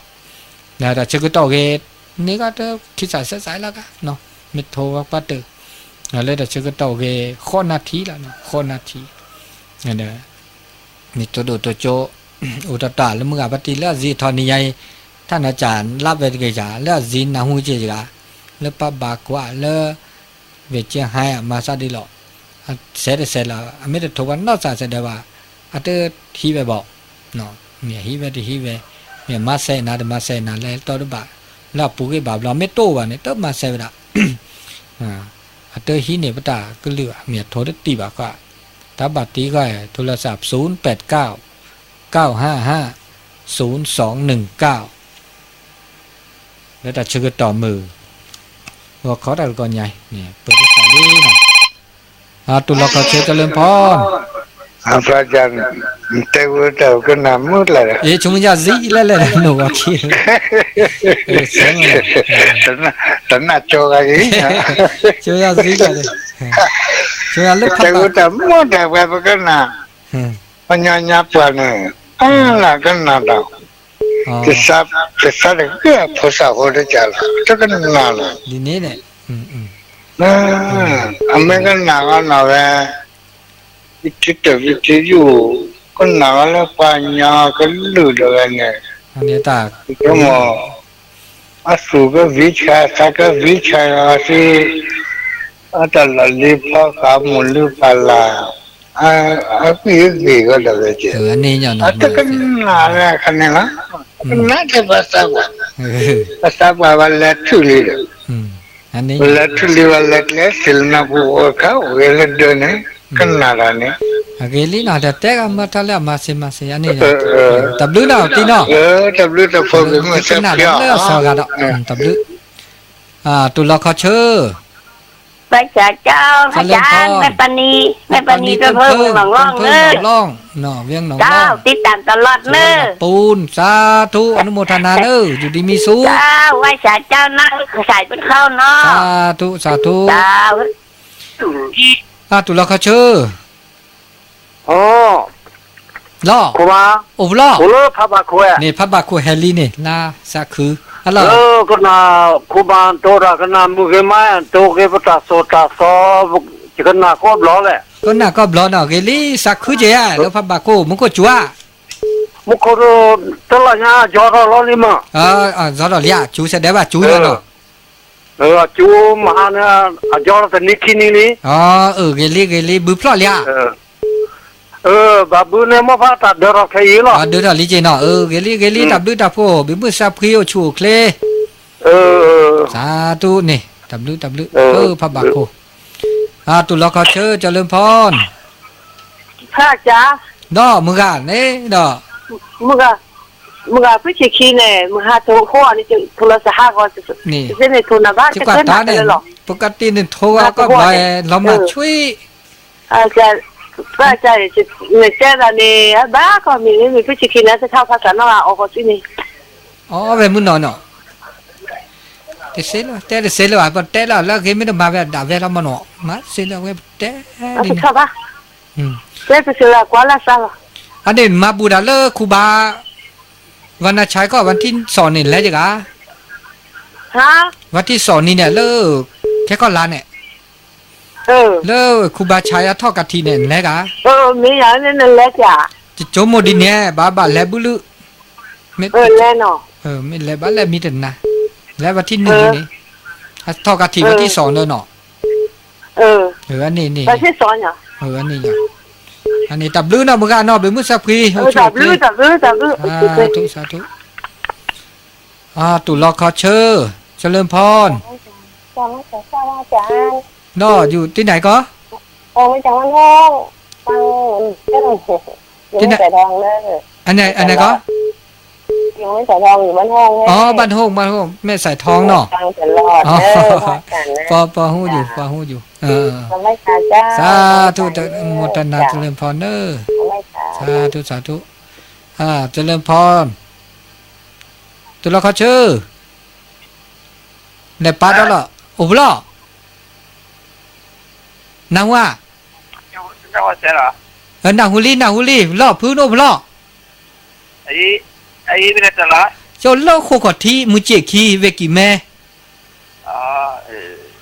လၢတၢ်ဆၢကတီၢ်ဂ့ၤ န့ၣ်ကတခံစးစဲစးလီၤကါ မ့ၢ်ထိဝဲပှၤတၢၢ် လၢတၢ်ဆၢကတီၢ်ဂ့ၤ ဃိးနၣ်ထံလီၤ ဃိးနၣ်ထံ မ့ၢ်တိဒိၣ်တိကၠိ အိၣ်တၢ်တၢ်လၢမုၢ်ဂၤပတံၢ်လၢအဇံအထီၣ်နံၤညါအံၤ ထၣ်နၤစၢ်လါဝဲတဂ့ၤယၤ လၢအဇံနၢ်ဟူက့ၤယဂၤ လၢပှၤဘၣ်ကွၢ်လၢ ဝဲၢ်ကၠ့ဟါမၤသးဒ်လီၤ စဲတစဲးလီၤ အမ့ၢ်တထိးပှၤနီၢ်စၢ်စဲးဒၣ်ဘၣ် အတဟံးဝဲဘၣ် မ့ၢ်ဟံးဝဲတဟံးဝဲ မ့ၢ်မၤစဲနၤတမၤစဲနၤလဲၤတီတဘၣ် လၢအပူၤကွံာ်ဘၣ်ဘျီ မ့ၢ်တအိၣ်ဘၣ်န့ၣ် တမၤစဲဝဲဒၣ် အတဟံးန့ၢ်ပတၢ်ကလုၢ်ဘၣ် မ့ၢ်အထိးတတံၢ်ဘၣ်ဃီ တၢ်ဘၣ်တံၢ်ဃီ ထိလၢသး ศูนย์แปดเก้า เก้าห้าห้า ศูนย์สองหนึ่งเก้า လၢတၢ်ဆၢကတီၢ်မုၢ် ဂီၤခီတၢ်တကီညါ ပၢၢ်သးလံနီၤ တူၢ်လီၤခီၣ်ဆၢကလၢဖီ အဖျါကၢ် တဲဝဲတၢ်ကနၣ်မုၢ်လၢ် ဆိကမိၣ်ယၤဇံလၢလဲၣ် နိၣ်ဂီၤခံ တနၢ်ကၠီဂၤအံၤ ဆိကမိၣ်ယၤဇံလၢလဲၣ် ဆိကမိၣ်ယၤလၢဖးဘၣ် တဲဝဲတၢ်မုၢ်တၢ်ဝဲပကနၣ် ပညါညါပှၤန့ၣ် အါလၢကနၣ်တၢ် ကစၢ်တဂ့ၢ်အဖိသၣ်ဖိတကးလီၤ တကနၣ်လီၤ ဒ်န့ၣ်န့ၣ် အမ့ၢ်ကနၣ်အီၤနီၤဝဲ ဝံထံတၢၢ်ဝံထံယိၣ် ကနၣ်အီၤလၢပှၤကညီကလုာ်ဒီးဝဲန့ၣ် ဆိကမိၣ် အသူၣ်ကဝံဆါ သးကဝံဆါအီၤသ့ အတၢ်လီၢ်လံၤဖီဃးမိၢ်လုၢ်ဖးလၢ် အဂံၢ်အဂ့ၢ်ဂီၢ်ဒီးဝဲက့ၤ အတကနၣ်လၢအခါန့ၣ်လီၤ ကနၣ်ထဲပှၤသးပှၢ် ပှၤသးပှၢ်ပှၤလဲၤထုးလံဒီး ပလဲၤထုးလံပှၤလဲၤကျဲသ့ၣ်လၢနၢ်ပူၤအိၣ်ခါအိၣ်ဂ့ၤလၢဒၢးန့ၣ် ကနၣ်တၢ်န့ၣ် အဂ့ၤလံနီၤ တၢ်တဲဂၤမၢထီၣ်လၢအမၤစ့မၤစ့အန့ၣ် တဘျုးနီၤတံၢ်နီၤ တဘျုးတဖိးဂ့ၤမုၢ်ဆၢဖျီ လၢအစီၤဂၤဒီး တဘျုး တူၢ်လီၤခီၣ်ဆၢ ဝဲစၢ်ကၠီ ဝဲစၢ် မ့ၢ်ပနံၤ မ့ၢ်ပနံၤ တဖၢ ဝ့ၢ်နီၢ်လီၢ် နီၢ်လီၢ် ဝ့ၢ်နီၢ်လီၢ် တိတၢ်တလီၢ်လၢ ပူၣ် สาธุ อนุโมทนา เนอะ อยู่ดีมีสุข ဝဲစၢ်ကၠီ နီၢ်ကစၢ်ပခီနီၤ สาธุ สาธุ တူၢ်လီၤခီဆၢ လီၤ အိၣ်ဖျီ န့ၣ် ဖးဘၣ်ခိၣ်ဟဲလံန့ၣ် လါစးခု ဟဲလီၤ ကနၣ် ခိၣ်ဘၣ်တိတၢ် ကနၣ်မုၢ်ဂ့ၤမါ တိဂ့ၤပတၢ်သိၣ်တၢ်သီ ယကနၣ်ကိးဘျီလဲၣ် ကနၣ်ကိးဘျီနီၤ ဂ့ၤလံ စးခုကဲဧါ လၢဖးဘၣ်ခိၣ် မူခိၣ်စူၤဧါ မူခိၣ် တလီၤညါ အယီၤထီၣ်လီၤလံမး ယီၤထီၣ်လံဧါ စူၤစဲဒဲးဘၣ် စူၤလီၤနီၤ စူၤမဟါန့ၣ် အယီၤထီၣ်တနံၤခံနံၤလံ အၢ ဂ့ၤလံ ဂ့ၤလံ ဘုဖျီၣ်လံဧါ ဘၣ်ဘုန့ၣ် မိၢ်ဖးတၢ်ဒၢထီၣ်ခဲအံၤလီၤ ဒၢထီၣ်လံက့ၤနီၤ ဂ့ၤလံ ဂ့ၤလံ တၢ်ဘျုးတၢ်ဖှိၣ် ဘံၣ်မုၢ်စၢဖှံအိၣ်ဆူၣ်အိၣ်ချ့ စးထူန့ၣ် တၢ်ဘျုးတၢ်ဘျုး ဖးဘၣ်ခိၣ် တူၢ်လီၤခီဆၢ เจริญพร ဒီးမုၢ်ဂၤန့ၣ်ဒီး မုၢ်ဂၤ ဖုဆံးခံန့ၣ် မုၢ်ဟါထိၣ်ဃိန့ၣ် ထိၣ်လီၤစဟါဂီၤ တသ့န့ၣ်ထိၣ်နၤဘၣ် တသ့န့ၣ်ထိၣ်လီၤ ပကတ့ၢ်န့ၣ်ထိၣ်ဂီၤကီၢ်ဘျီ လီၤမၢ်ဆွံ ဘၣ်ကါ နတဲဒၣ်န့ၣ် ဘၣ်ကီၢ်မ့ၢ်မ့ၢ်ဖုဆံးခံန့ၣ် တထါဖးစၢ်နီၢ်ဂၤအီၣ်ဂီၤသံန့ၣ် အီၣ်ဝဲမုၢ်နီၢ်နီၢ် တစ့လၢၤ တဲတစ့လၢၤဘၣ် ပတဲလၢလၢအဂ့ၤမ့ၢ်တမၤဝဲဒၣ်ဝဲလီၤမၢ်နီၢ် မၤတစ့လၢၤဝဲပတဲန့ၣ် တဲတစ့လၢၤကွၢ်လၢ်စၢ်လီၤ အန့ၣ်မၤဘူၣ်တၢ်လၢခူဘၣ် ဝၤနၤဆါကီၢ် ဝၤထံၣ်စီၣ်န့ၣ်လဲၤယဂၤ ဝၤထံၣ်စီၣ်နံၤန့ၣ်လၢ ခဲကီၢ်လါန့ၣ် လၢခူဘၣ်ဆါယၤထီၣ်ကထံၣ်န့ၣ်လဲၤဂၤ မ့ၢ်ယၤန့ၣ်နလဲၤကၠး ကၠိမိၢ်ဒ်န့ၣ် ဘၣ်ဘၣ်လဲၤဘုလုၢ် မ့ၢ်လဲၤဘၣ်လဲၤမံတနၤ လဲၤဝၤထံၣ်နံၤန့ၣ် ထီၣ်ကထံၣ်ဝၤထံၣ်စီၣ်န့ၣ်နီၤ အန့ၣ်န့ၣ် အန့ၣ်ယၤ အန့ၣ်တၢ်ဘျုးနီၤ မုၢ်ဂၤနီၤ ဘံၣ်မုၢ်စၢဖှံ အိၣ်ဆူၣ်အိၣ်ချ့ စးထူ စးထူ တူၢ်လီၤခီဆၢ เจริญพร ဒီးယူၤတံၤနၤကီၢ် အန့ၣ်ကီၢ် အိၣ် บ้านโฮง บ้านโฮง แม่สายทองနီၤ ပှၤဟူးယူၤ ပှၤဟူးယူၤ စးထူ โมทนา เจริญพร နီၤ စးထူ စးထူ เจริญพร တူၢ်လီၤခီဆၢ လဲၤပာ်ဒီးလီၤ အိၣ်ဖျီၣ် နၢ်ဟူဧါ နၢ်ဟူလံ နၢ်ဟူလံ လီၢ်ဖုနအိၣ်ဖျီၣ် ကၠိလၢဃိၣ်ခီၣ်ထံး မုၢ်စ့ၣ်ခံ ဝ့ၢ်ကံၢ်မဲ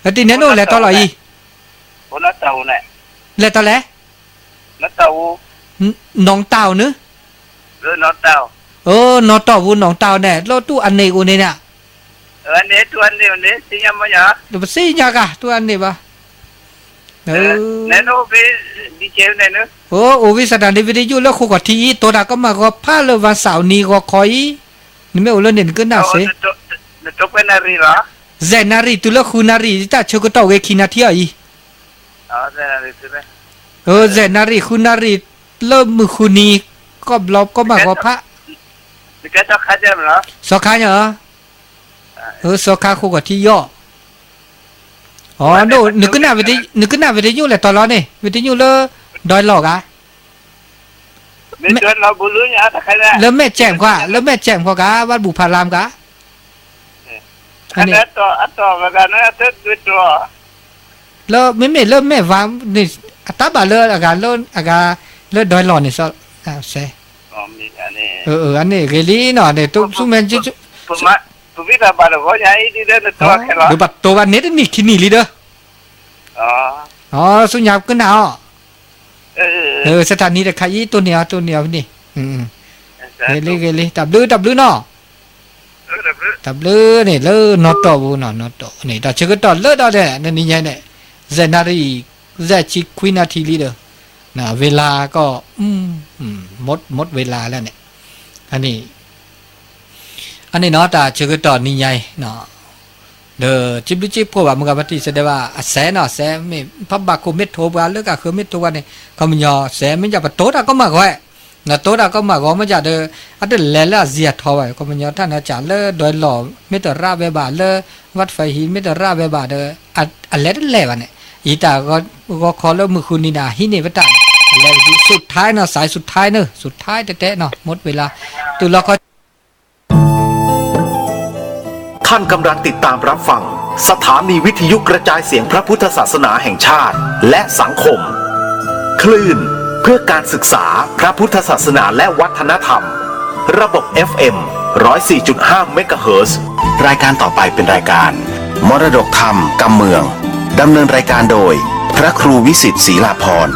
တံၤန့ၣ်နအိၣ်လဲၤတီလီၤအံၤ လဲၤတီလဲၣ် နီၢ်တၢ်အိၣ်နု နီၢ်တၢ်အိၣ် နီၢ်တၢ်အိၣ်န့ၣ် လၢတူၢ်အန့ၣ်အိၣ်န့ၣ်န့ၣ် ပသ့ၣ်ညါဂၤ တူၢ်အန့ၣ်ဘၣ် အိၣ်ဝံသတးန့ၣ် ဝံသယုၢ်လၢဃိၣ်ခီၣ်ထံးအံၤ တိၤတၢ်ကမၣ်ဂီၤဖးလၢ ဝၤစၢ်အနံၤဂီၤခီအံၤ နမ့ၢ်အိၣ်လၢန့ၣ် နကနၣ်စ့ စဲးနၣ်ရံၣ်တုၤလၢဃုနၣ်ရံၣ် တၢ်ဆၢကတီၢ်ဂ့ၤခံနၣ်ထံၣ်အံၤ စဲးနၣ်ရံၣ် ဃုနၣ်ရံၣ် လၢမုၢ်ဃုနံၤ ကီၢ်ဘျီကမၣ်ဂီၤဖး စီၤခါညါ စီၤခါဃိၣ်ခီၣ်ထံးယီၢ် နကနၣ်ဝဲတညိၣ်လဲၤတီၤလီၤန့ၣ် ဝဲတညိၣ်လၢ ဒွဲလီၢ်ဂၤ လၢမဲာ်ကဲးခွါ လၢမဲာ်ကဲးခွါဂၤ ဝၣ်ဘူၣ်ဖးလါမးဂၤ လၢမ့မ့ၢ်လၢမဲာ်ဝၤန့ၣ် အတၢ်ဘၣ်လၢအဂၤလၢအဂၤ လၢဒွဲလီၢ်န့ၣ်စဲး အန့ၣ်ဂ့ၤလံနီၤ န့ၣ် တဆူမဲာ် ဒုးဘၣ်တိၤဘၣ်န့ၣ်တနံၣ်ခံနံၣ်လံဒီး ဆူညါကနၣ်အီၤ စထၣ်နံၤတခါအံၤ တိၢ်န့ၢ်အီၤ တိၢ်န့ၢ်အီၤဖဲန့ၣ် ဂ့ၤလံ ဂ့ၤလံ တၢ်ဘျုး တၢ်ဘျုးနီၤ တၢ်ဘျုးန့ၣ်လၢနီၢ်တီၢ်ပူၤနီၤ နီၢ်တီၢ်န့ၣ် တၢ်ဆၢကတီၢ်လၢဒီးန့ၣ် နနံၤညါန့ၣ် စဲးနၣ်ရံၣ် စဲးဆံခွံနၣ်ထံၣ်လံဒီး ဝ့လါကီၢ် မူတ် မူတ်ဝ့လါလၢန့ၣ် အန့ၣ် အန့ၣ်နီၤ တၢ်ဆၢကတီၢ်နံၤညါအံၤ ဒီးစံးဘျုးစံးဖှိၣ်ဘၣ်မုၢ်ဂၤပတံၢ်စဲးဒဲးဘၣ် အစဲးနီၤ စဲးမ့ၢ်ဖးဘၣ်ခိၣ်မ့ၢ်ထိးပှၤ လၢကဃၢၤမ့ၢ်ထိးပှၤန့ၣ် ခီပညီ စဲးမ့ၢ်ယၤ ပတိၤတၢ်ကီမၢ်ဂီၤ နတိၤတၢ်ကီမၢ်ဂီၤမ့ၢ်ယၤဒီး အတလဲၤလၢအစံၣ်အထီဘၣ် ခီပညီ တၢ်နၤစၢ်လၢဒွဲလီၢ်မ့ၢ်တရၣ်ဝဲဘၣ် လၢ ဝၣ်တဖၢဟံၣ်မ့ၢ်တရၣ်ဝဲဘၣ်ဒီး အလဲၤတလဲၤဘၣ်န့ၣ် အံၤတၢ်ဂီၤခီလၢမုၢ်ဃုနံၤန့ၣ် အဟံးန့ၢ်ဝဲတၢ် လဲၤဝဲဒ် สุดท้ายနီၤ สายสุดท้ายနီၤ สุดท้ายတဲတဲနီၤ หมดเวลา တုၤလီၤခီ ท่านกำลังติดตามรับฟัง สถานีวิทยุกระจายเสียงพระพุทธศาสนาแห่งชาติ และสังคม คลื่นเพื่อการศึกษาพระพุทธศาสนาและวัฒนธรรม ระบบ เอฟเอ็ม ร้อยสี่จุดห้า เมกะเฮิรตซ์ รายการต่อไปเป็นรายการ มรดกธรรมกำเมือง ดำเนินรายการโดย พระครูวิสิทธิ์ศรีลาภรณ์